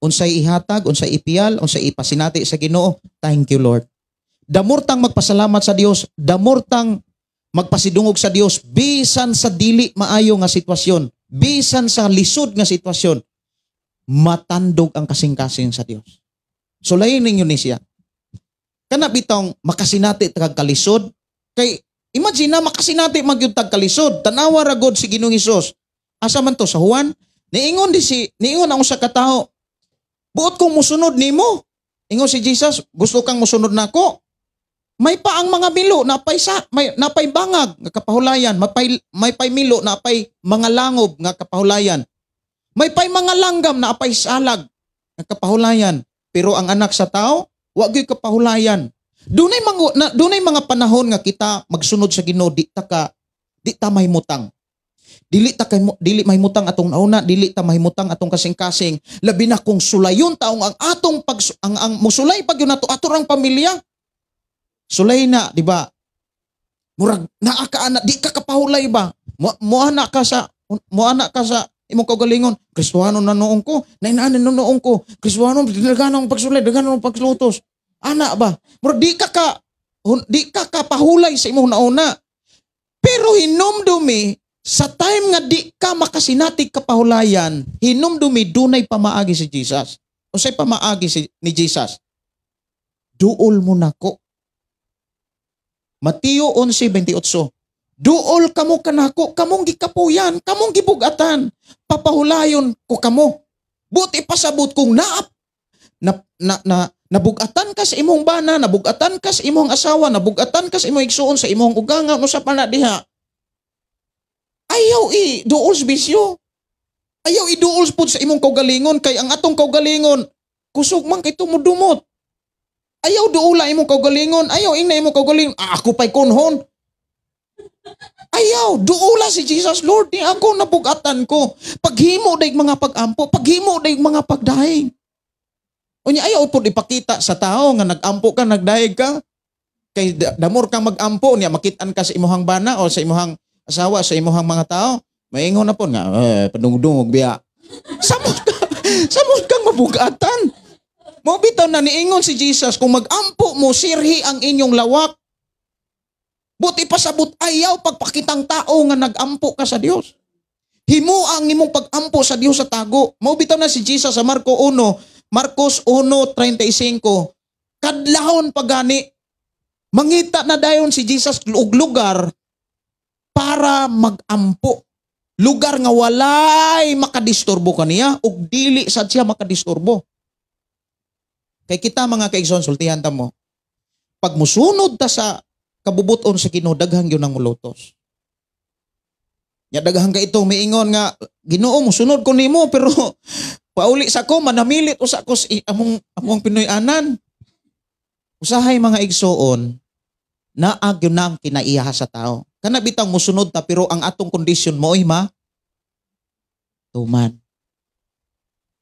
Unsay ihatag, unsay ipiyal, unsay ipasinati sa Ginoo, thank you Lord. Damor tang magpasalamat sa Dios, damor tang magpasidungog sa Dios bisan sa dili maayo nga sitwasyon, bisan sa lisod nga sitwasyon, matandog ang kasing-kasing sa Dios. Sulayin ninyo ni siya. Kana bitong makasinati tag kalisod, kay imagine na makasinati magyud tag kalisod, tanawa ra god si Ginoong Hesus. Asa man to sa Juan? Niingon ang usa ka tawo, buot kong musunod nimo. Ingon si Jesus, gusto kang musunod nako. May pa ang mga milo, napay sa, may napay bangag nga kapahulayan, may pay milo, napay mga langob nga kapahulayan. May pay mga langgam na apay salag nga kapahulayan. Pero ang anak sa tao, wa gyud kapahulayan. Dunay mga panahon nga kita magsunod sa Ginoo, di ta mahimutang. Dili mahimutang atong nauna, dili ta mahimutang atong kasing-kasing. Labi na kung sulayon taong ang atong pag, ang musulay pag yun nato ato rang pamilya. Sulay na, di ba? Murag naa ka ana, di ka kapahulay ba? Muana ka sa imong kaugalingon, Kristohano na noong ko, nainaanin na noong ko, Kristohano, daghan ang pagsulay, daghan ang paglutos. Ana ba? Murag di ka kapahulay sa imong nauna. Pero hinumdumi sa time nga di ka makasinatig kapahulayan, hinumdumi dunay pamaagi si Jesus. Unsay pamaagi ni Jesus? Duol mo nako. Mateo 11:28. Duol kamo kanako, kamong gikapuyan, kamong gibugatan, papahulayon ko kamo. Buti pasabot kung naap na, na, na, nabugatan ka sa imong bana, nabugatan ka sa imong asawa, nabugatan ka sa imong igsuon, sa imong uganga, no sa pana diha. Ayaw i duol sa bisyo. Ayaw i-duol pud sa imong kaugalingon kay ang atong kaugalingon kusog man kay tumudumot. Ayaw duula imong kaugalingon, ayaw ingna imong kaugalingon, ah, ako pa'y kunhon. Ayaw, duula si Jesus, Lord, ni ako nabugatan ko. Paghimo day mga pagampo, paghimo day mga pagdaig. Unya ayaw pud ipakita sa tao nga nagampo ka, nagdaig ka. Kay damor kang magampo niya makitaan ka sa imuhang bana o sa imuhang asawa, sa imuhang mga tao. Maingon na po nga, eh, padungdungog biya. Samot ka, samot kang mabugatan. Mo bitaw na niingon si Jesus, kung magampo mo, sirhi ang inyong lawak. Buti pasabot ayaw pagpakitang tao nga nagampo ka sa Dios. Himo ang imong pagampo sa Dios sa tago. Mao bitaw na si Jesus sa Marco 1, Marcos 1:35. Kadlawon pagani mangita na dayon si Jesus og lugar para magampo. Lugar nga walay makadisturbo kaniya ug dili sad siya makadisturbo. Kay kita mga kaigsoon, sultihan ta mo. Pag musunod ta sa kabubuton sa Ginoo, daghang gyud ang mulutos. Nya daghang ka itong miingon nga Ginoo musunod ko nimo pero pauli sa ko manamilit usa ko sa among among Pinoy-anan. Usahay mga igsoon, naa gyud na ang kinaiyaha sa tao. Kana bitang musunod ta pero ang atong kondisyon mo ma tuman.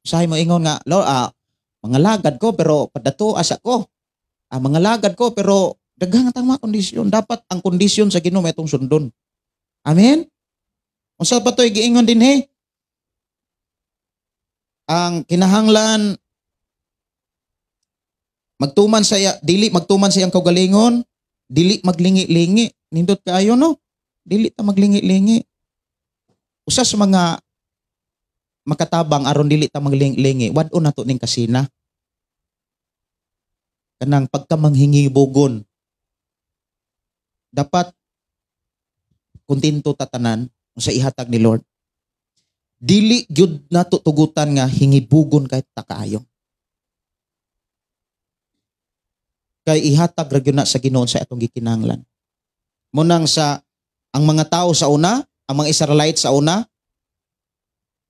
Usahay mo ingon nga, Lord, mga lagad ko pero padato asa ko. Mga lagad ko pero daghang ang mga kondisyon. Dapat ang kondisyon sa Ginoo itong sundon. Amen? Unsa pa to'y giingon din he? Ang kinahanglan magtuman sa iya, dili magtuman sa iyang kaugalingon, dili maglingi-lingi. Nindot kaayo no? Dili ta maglingi-lingi. Usa sa mga makatabang aron dili ta maglingi-lingi, wad-on nato ning kasina. Kanang pagkamanghingibugon. Dapat kontento ta tanan sa ihatag ni Lord. Dili gyud nato tugutan nga hingibugon kahit ta kaayo. Kay ihatag ra gyud na sa Ginoo sa atong gikinahanglan. Munang sa ang mga tao sa una, ang mga Israelite sa una,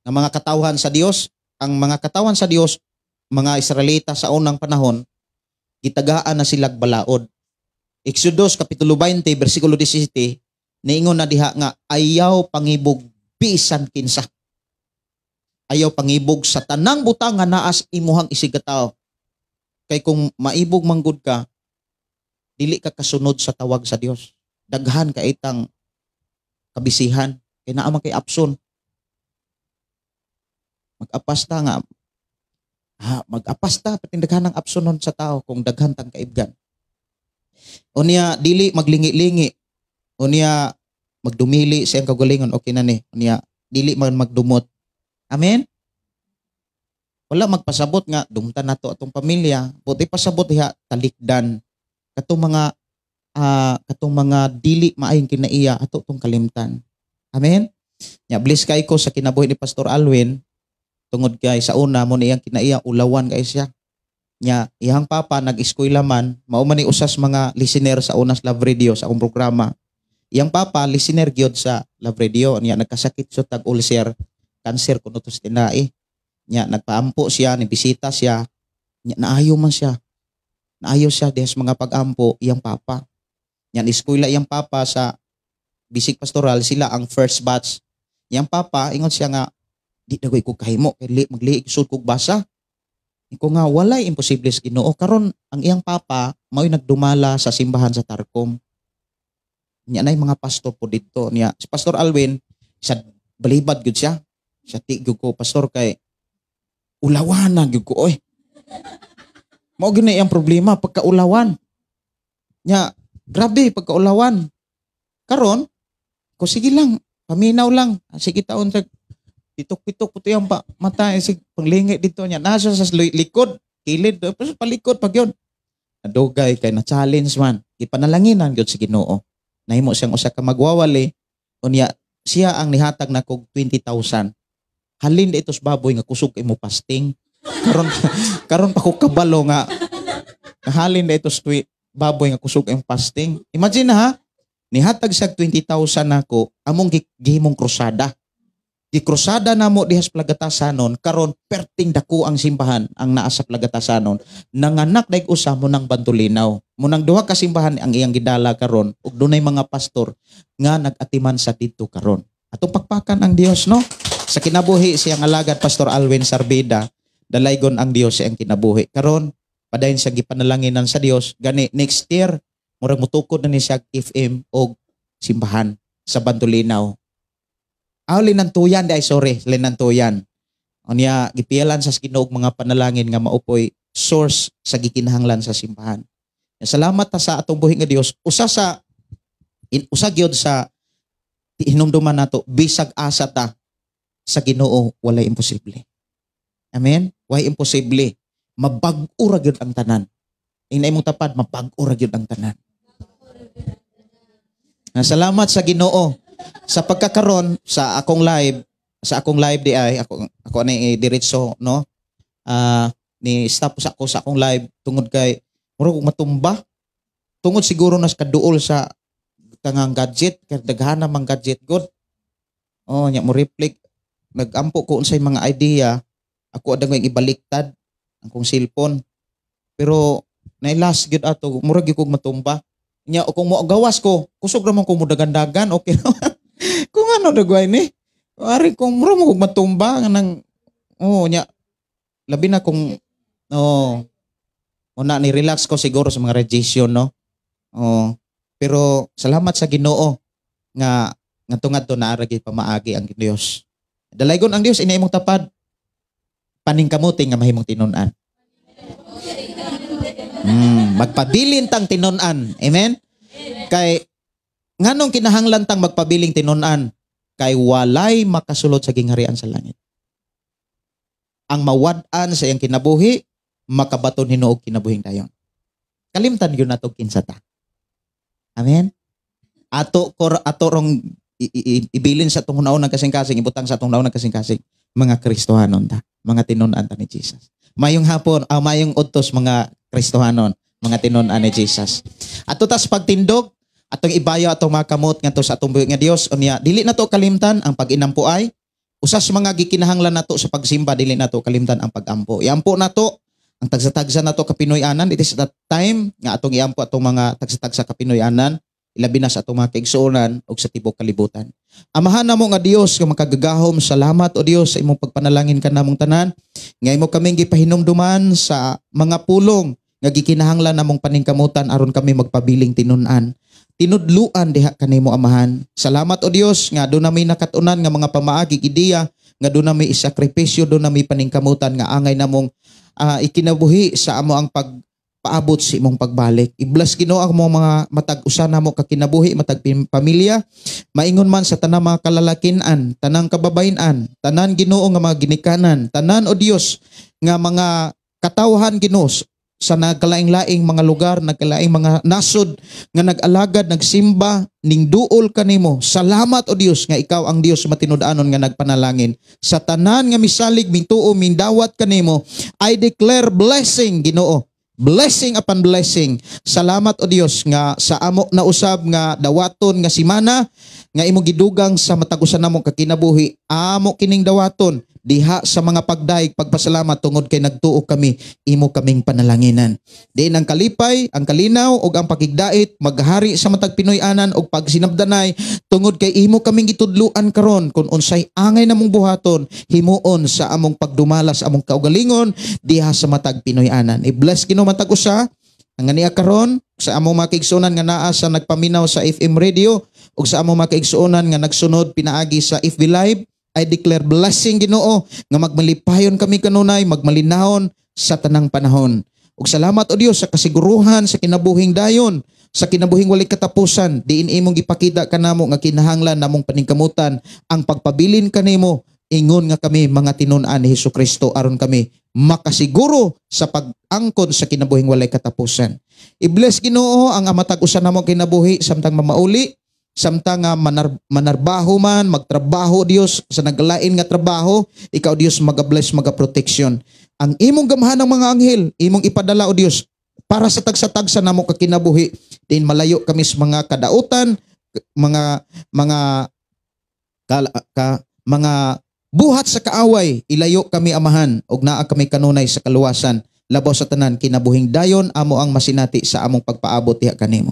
ang mga katawhan sa Dios, ang mga katawhan sa Dios, mga Israelita sa unang panahon, gitagaan na silag balaod. Exodus kapitulo 20 bersikulo 17, niingon na diha nga ayaw pangibog bisan kinsa. Ayaw pangibog sa tanang butang nga naas imuhang isigataw. Kay kung maibog manggod ka, dili ka kasunod sa tawag sa Dios. Daghan ka itang kabisihan. Kay naa man kay apson. Mag-apas ta nga. Mag-apas ta pati daghan ang apson nun sa tao kung daghan tang kaibgan. Unya dili maglingi-lingi. Unya magdumili sa iyang kaugalingon, okay na ni. Unya dili man magdumot. Amen. Wala magpasabot nga dumtan nato atong pamilya, buti pasabot diha talikdan katong mga dili maayong kinaiya ato tong kalimtan. Amen. Nya bless kay ko sa kinabuhi ni Pastor Alwin tungod kay sa una mo niyang kinaiya ulawan kay siya. Nya iyang papa nag-eskwela man, mao man ni usas mga listener sa unas Love Radio sa akong programa. Iyang papa listener gyud sa Love Radio, nya nagkasakit siya tag ulcer, cancer kuno to sa tinai. Nya nagpaampo siya, nibisita siya. Nya naayo man siya. Naayo siya diha sa mga pag-ampo iyang papa. Nya eskwela iyang papa sa Bisig Pastoral, sila ang first batch. Iyang papa ingon siya nga di dagoy ko kahimo kay magliig sud kog basa. Iko nga walay imposible sa Ginoo. Karon ang iyang papa mao'y nagdumala sa simbahan sa Tarcom. Nya nay mga pastor po didto. Nya si Pastor Alwin sa balibad gyud siya. Siya ti gyud ko pastor kay ulawana gyud ko oy. Mao gini ang problema pagkaulawan. Nya, grabe pagkaulawan. Karon, ko sige lang, paminaw lang. Sige taon sa pitok-pitok puti ang pa, mata eh, sig panglingi dito niya. Nasa sa likod, kilid, pero palikod pag yun. Nadugay kay na challenge man. Gipanalanginan gyud sa Ginoo. Nahimo siyang usa ka magwawali. Unya siya ang nihatag na kog 20,000. Halin dito sa baboy nga kusog kay mo fasting. Karon karon pa ko kabalo nga halin dito sa baboy nga kusog kay fasting. Imagine na ha, nihatag siya 20,000 nako, among gihimong krusada. Gikrusada namo diha sa Plagatasanon, karon perting dako ang simbahan ang naa sa Plagatasanon. Nanganak daig usa mo nang Bantulinaw. Munang duha ka simbahan ang iyang gidala karon ug dunay mga pastor nga nag-atiman sa didto karon. Atong pakpakan ang Dios, no? Sa kinabuhi siyang alagad Pastor Alwin Sarbida, dalaygon ang Dios sa iyang kinabuhi. Karon padayon siya gipanalanginan sa Dios. Gani next year murag mutukod na ni siya FM og simbahan sa Bantulinaw. Ah, Linantuyan di ay, sorry, Linantuyan. Unya gipiyalan sa Ginoo mga panalangin nga maupoy source sa gikinahanglan sa simbahan. Salamat ta sa atong buhi nga Dios. Usa sa usa gyud sa hinumduman nato, bisag asa ta sa Ginoo, walay imposible. Amen? Way imposible. Mabag-o ra gyud ang tanan. Ingna imong tapad, mabag-o ra gyud ang tanan. Salamat sa Ginoo. Sa pagkakaron sa akong live di ay ako ako ani diretso, no, ni stop sa ako sa akong live tungod kay murag kog matumba tungod siguro nas kaduol sa tangang gadget kay daghan mang gadget god. Oh, nya mo reflect, nagampo ko unsay mga idea ako adang yung ibaliktad ang kong cellphone, pero nailas gyud ato, murag gyud kog matumba. Nya kung mo gawas ko, kusog ra man ko modagandagan, okay naman. Kung ano dagway ni ari kung murag mo kog matumba nga nang, oh, nya labi na kung, oh, una ni relax ko siguro sa mga radiation, no? Oh, pero salamat sa Ginoo nga ngadto ngadto naa ra gyud pamaagi ang Dios. Dalaygon ang Dios. Ina imong tapad, paningkamuti nga mahimong tinun-an. Magpabilin tang tinun-an. Amen? Kay nganong kinahanglan tang magpabiling tinun-an? Kay walay makasulod sa gingharian sa langit. Ang mawad-an sa iyang kinabuhi, makabaton hinuog kinabuhing dayon. Kalimtan yun nato kinsa ta. Amen? Ato kor ato rong ibilin sa atong hunaon ng kasing-kasing, ibutang sa atong hunaon ng kasing-kasing, mga Kristohanon ta, mga tinun-an ta ni Jesus. Mayong hapon, mayong udtos mga Kristohanon, mga tinun-an ni Jesus. Ato tas pagtindog, atong ibayo atong mga kamot ngadto sa atong buhi nga Dios. Unya dili nato kalimtan ang pag-inampo ay usa sa mga gikinahanglan nato sa pagsimba, dili nato kalimtan ang pagampo. Iampo nato ang tagsa-tagsa nato ka Pinoy-anan. It is that time nga atong iampo atong mga tagsa-tagsa ka Pinoy-anan, ilabi na sa atong mga kaigsuonan ug sa tibok kalibutan. Amahan namo nga Dios nga makagagahom, salamat o Dios sa imong pagpanalangin kanamong tanan. Nga imo kaming gipahinumduman sa mga pulong nga gikinahanglan namong paningkamutan aron kami magpabiling tinun-an. Tinudluan diha kanimo, Amahan. Salamat o Dios nga doon nami nakatunan nga mga pamaagi ideya nga doon nami isakripisyo, doon nami paningkamutan nga angay namong ikinabuhi sa amo ang pagpaabot sa imong pagbalik. I-bless Ginoo ang mga matag usa namo ka kinabuhi, matag pamilya, maingon man sa tanang mga kalalakinan, tanang kababayen-an, tanan Ginoo nga mga ginikanan, tanan o Dios nga mga katawhan Ginoo sa nagkalaing-laing mga lugar, nagkalaing mga nasod nga nag-alagad, nagsimba, ning duol kanimo. Salamat o Dios nga ikaw ang Dios matinud-anon nga nagpanalangin. Sa tanan nga misalig, mituo, mindawat kanimo, I declare blessing, Ginoo. Blessing upon blessing. Salamat o Dios nga sa amo na usab nga dawaton nga simana nga imong gidugang sa matag usa namo ka kinabuhi, amo kining dawaton diha sa mga pagdaig, pagpasalamat tungod kay nagtuo kami imo kaming panalanginan. Diin ang kalipay, ang kalinaw ug ang pakigdait maghari sa matag Pinoy-anan ug pagsinabdanay tungod kay imo kaming gitudluan karon kung unsay angay namong buhaton himuon sa among pagdumala sa among kaugalingon diha sa matag Pinoy-anan. I-bless Ginoo matag usa ang niya karon sa among mga kaigsuonan nga naa sa nagpaminaw sa FM radio ug sa among mga kaigsuonan nga nagsunod pinaagi sa FB Live. I declare blessing, Ginoo, nga magmalipayon kami kanunay, magmalinahon sa tanang panahon. Ug salamat o Dios sa kasiguruhan sa kinabuhing dayon, sa kinabuhing walay katapusan, diin imong gipakita kanamo nga kinahanglan namong paningkamutan ang pagpabilin kanimo ingon nga kami mga tinun-an ni Hesukristo aron kami makasiguro sa pag-angkon sa kinabuhing walay katapusan. I-bless Ginoo ang amatag usa namo kinabuhi samtang mamauli, samtang nga manarbaho man, magtrabaho Dios sa naglain nga trabaho, ikaw Dios maga-bless, maga-protection. Ang imong gamhan ng mga anghel, imong ipadala o Dios para sa tagsa-tagsa namo kakinabuhi, din malayo kami sa mga kadautan, mga mga buhat sa kaaway, ilayo kami Amahan og naa kami kanunay sa kaluwasan. Labaw sa tanan kinabuhing dayon amo ang masinati sa among pagpaabot diha kanimo.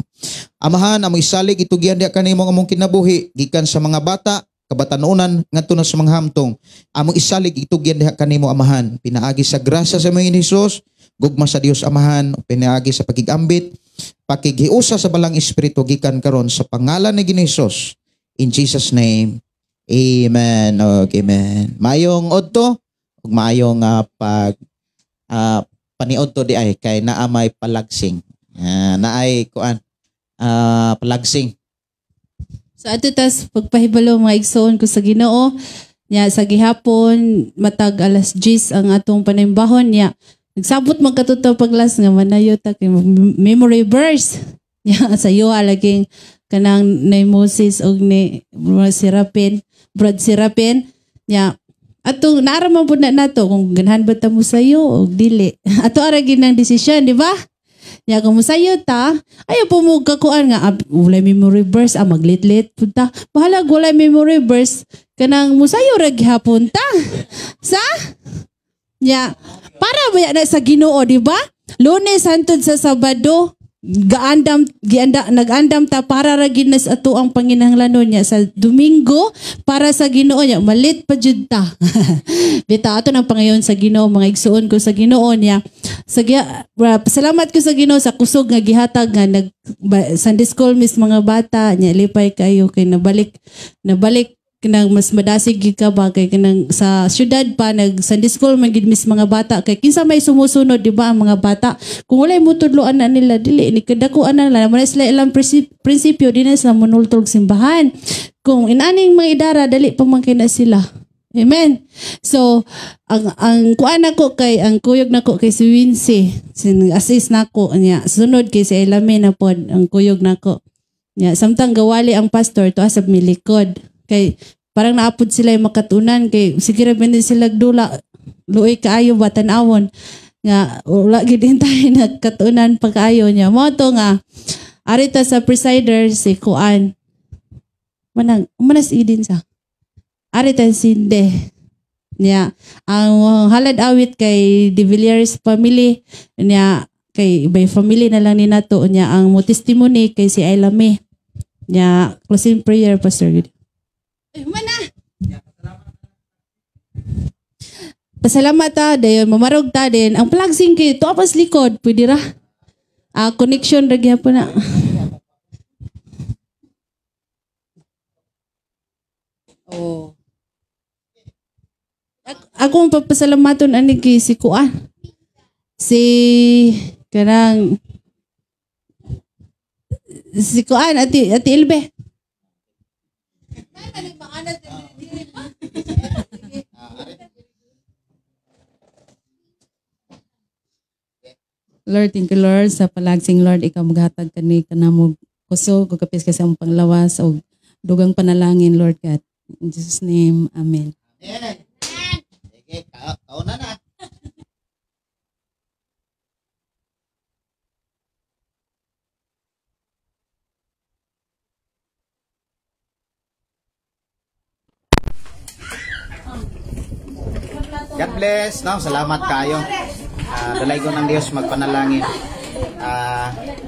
Amahan, among isalig itugyan diha kanimo ang among kinabuhi gikan sa mga bata, kabatanunan ngadto na sa mga hamtong. Among isalig itugyan diha kanimo Amahan, pinaagi sa grasya sa mga Hesus, gugma sa Dios Amahan, pinaagi sa pakigambit, pakighiusa sa balang espiritu gikan karon sa pangalan ni Hesus. In Jesus name. Amen. Okay, amen. Mayong odto ug maayong pag paniodto di ay kay naa may palagsing. Naay kuan palagsing. So ato tas pagpahibalo mga igsoon ko sa Ginoo nya sa gihapon matag alas 10 ang atong panimbahon nya. Nagsabot man katuto paglas nga manayo ta kay memory verse. Nya sa iyo laging kanang ni Moses og ni Serapin, Brad Serapin nya. Atong naara man pud na nato kung ganahan ba ta mo sayo o dili. Ato ara gid nang desisyon, di ba? Nya kung mosayo ta, ayo po mo kakuan nga walay memory verse, maglit-lit pud ta. Bahala walay memory verse kanang mosayo ra gihapon ta. Sa? Nya para ba na sa Ginoo, di ba? Lunes hantod sa Sabado, gaandam gianda nagandam ta para ra gid na sa ato ang panginahanglanon niya sa Domingo para sa Ginoo niya malit pa jud ta. Bitaw ato nang pangayon sa Ginoo mga igsuon ko sa Ginoo niya. Sa salamat ko sa Ginoo sa kusog nga gihatag nga nag Sunday school miss mga bata niya lipay kayo kay nabalik kanang mas madasig gid ka ba kay kanang sa syudad pa nag Sunday school man gid miss mga bata kay kinsa may sumusunod, di ba ang mga bata kung walay motudloan na nila dili ni kadakuan na nila wala sila ilang prinsipyo di na sila monultol simbahan kung inaning mga idara dali pa man kay na sila. Amen. So ang kuan nako kay ang kuyog nako kay si Wincy sin assist nako niya sunod kay si Elame na pod ang kuyog nako niya samtang gawali ang pastor to asab milikod kay parang naapod sila yung makatunan kay sige ra ben sila dula luoy kaayo ba tan-awon nga wala gid tayo nagkatunan pagkaayo niya mo to nga arita sa presider si kuan manang manas idin sa arita sinde niya ang halad awit kay De Villiers family niya kay by family na lang ni nato niya ang mo testimony kay si Ailame niya closing prayer pastor. Mana. Pasalamat ta dayon mamarog ta din ang plagsing kay to pas likod pwede ra. Connection ra gyapon na. Oh. Ako ang papasalamaton ani kay si kuan. Si kanang si kuan ati Ilbe. Lord, thank you Lord sa palagsing Lord, ikaw maghatag kani kanamo kusog ug kapis kasi ang panglawas og dugang panalangin Lord God. In Jesus name, amen. Amen. Sige, kauna na. God bless, no? Salamat kayo. Dalaygon ng Dios magpanalangin.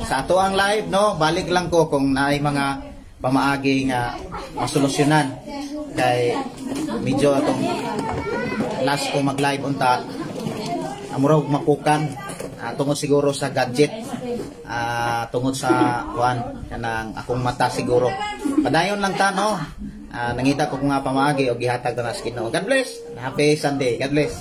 Sa ato ang live, no? Balik lang ko kung naay mga pamaagi nga masolusyonan kay medyo atong last ko mag-live unta amurog mapukan tungod siguro sa gadget, tungod sa kuan kanang akong mata siguro. Padayon lang ta, no? Nangita ko nga pamaagi og gihatag na sa Ginoo. God bless. Happy Sunday. God bless.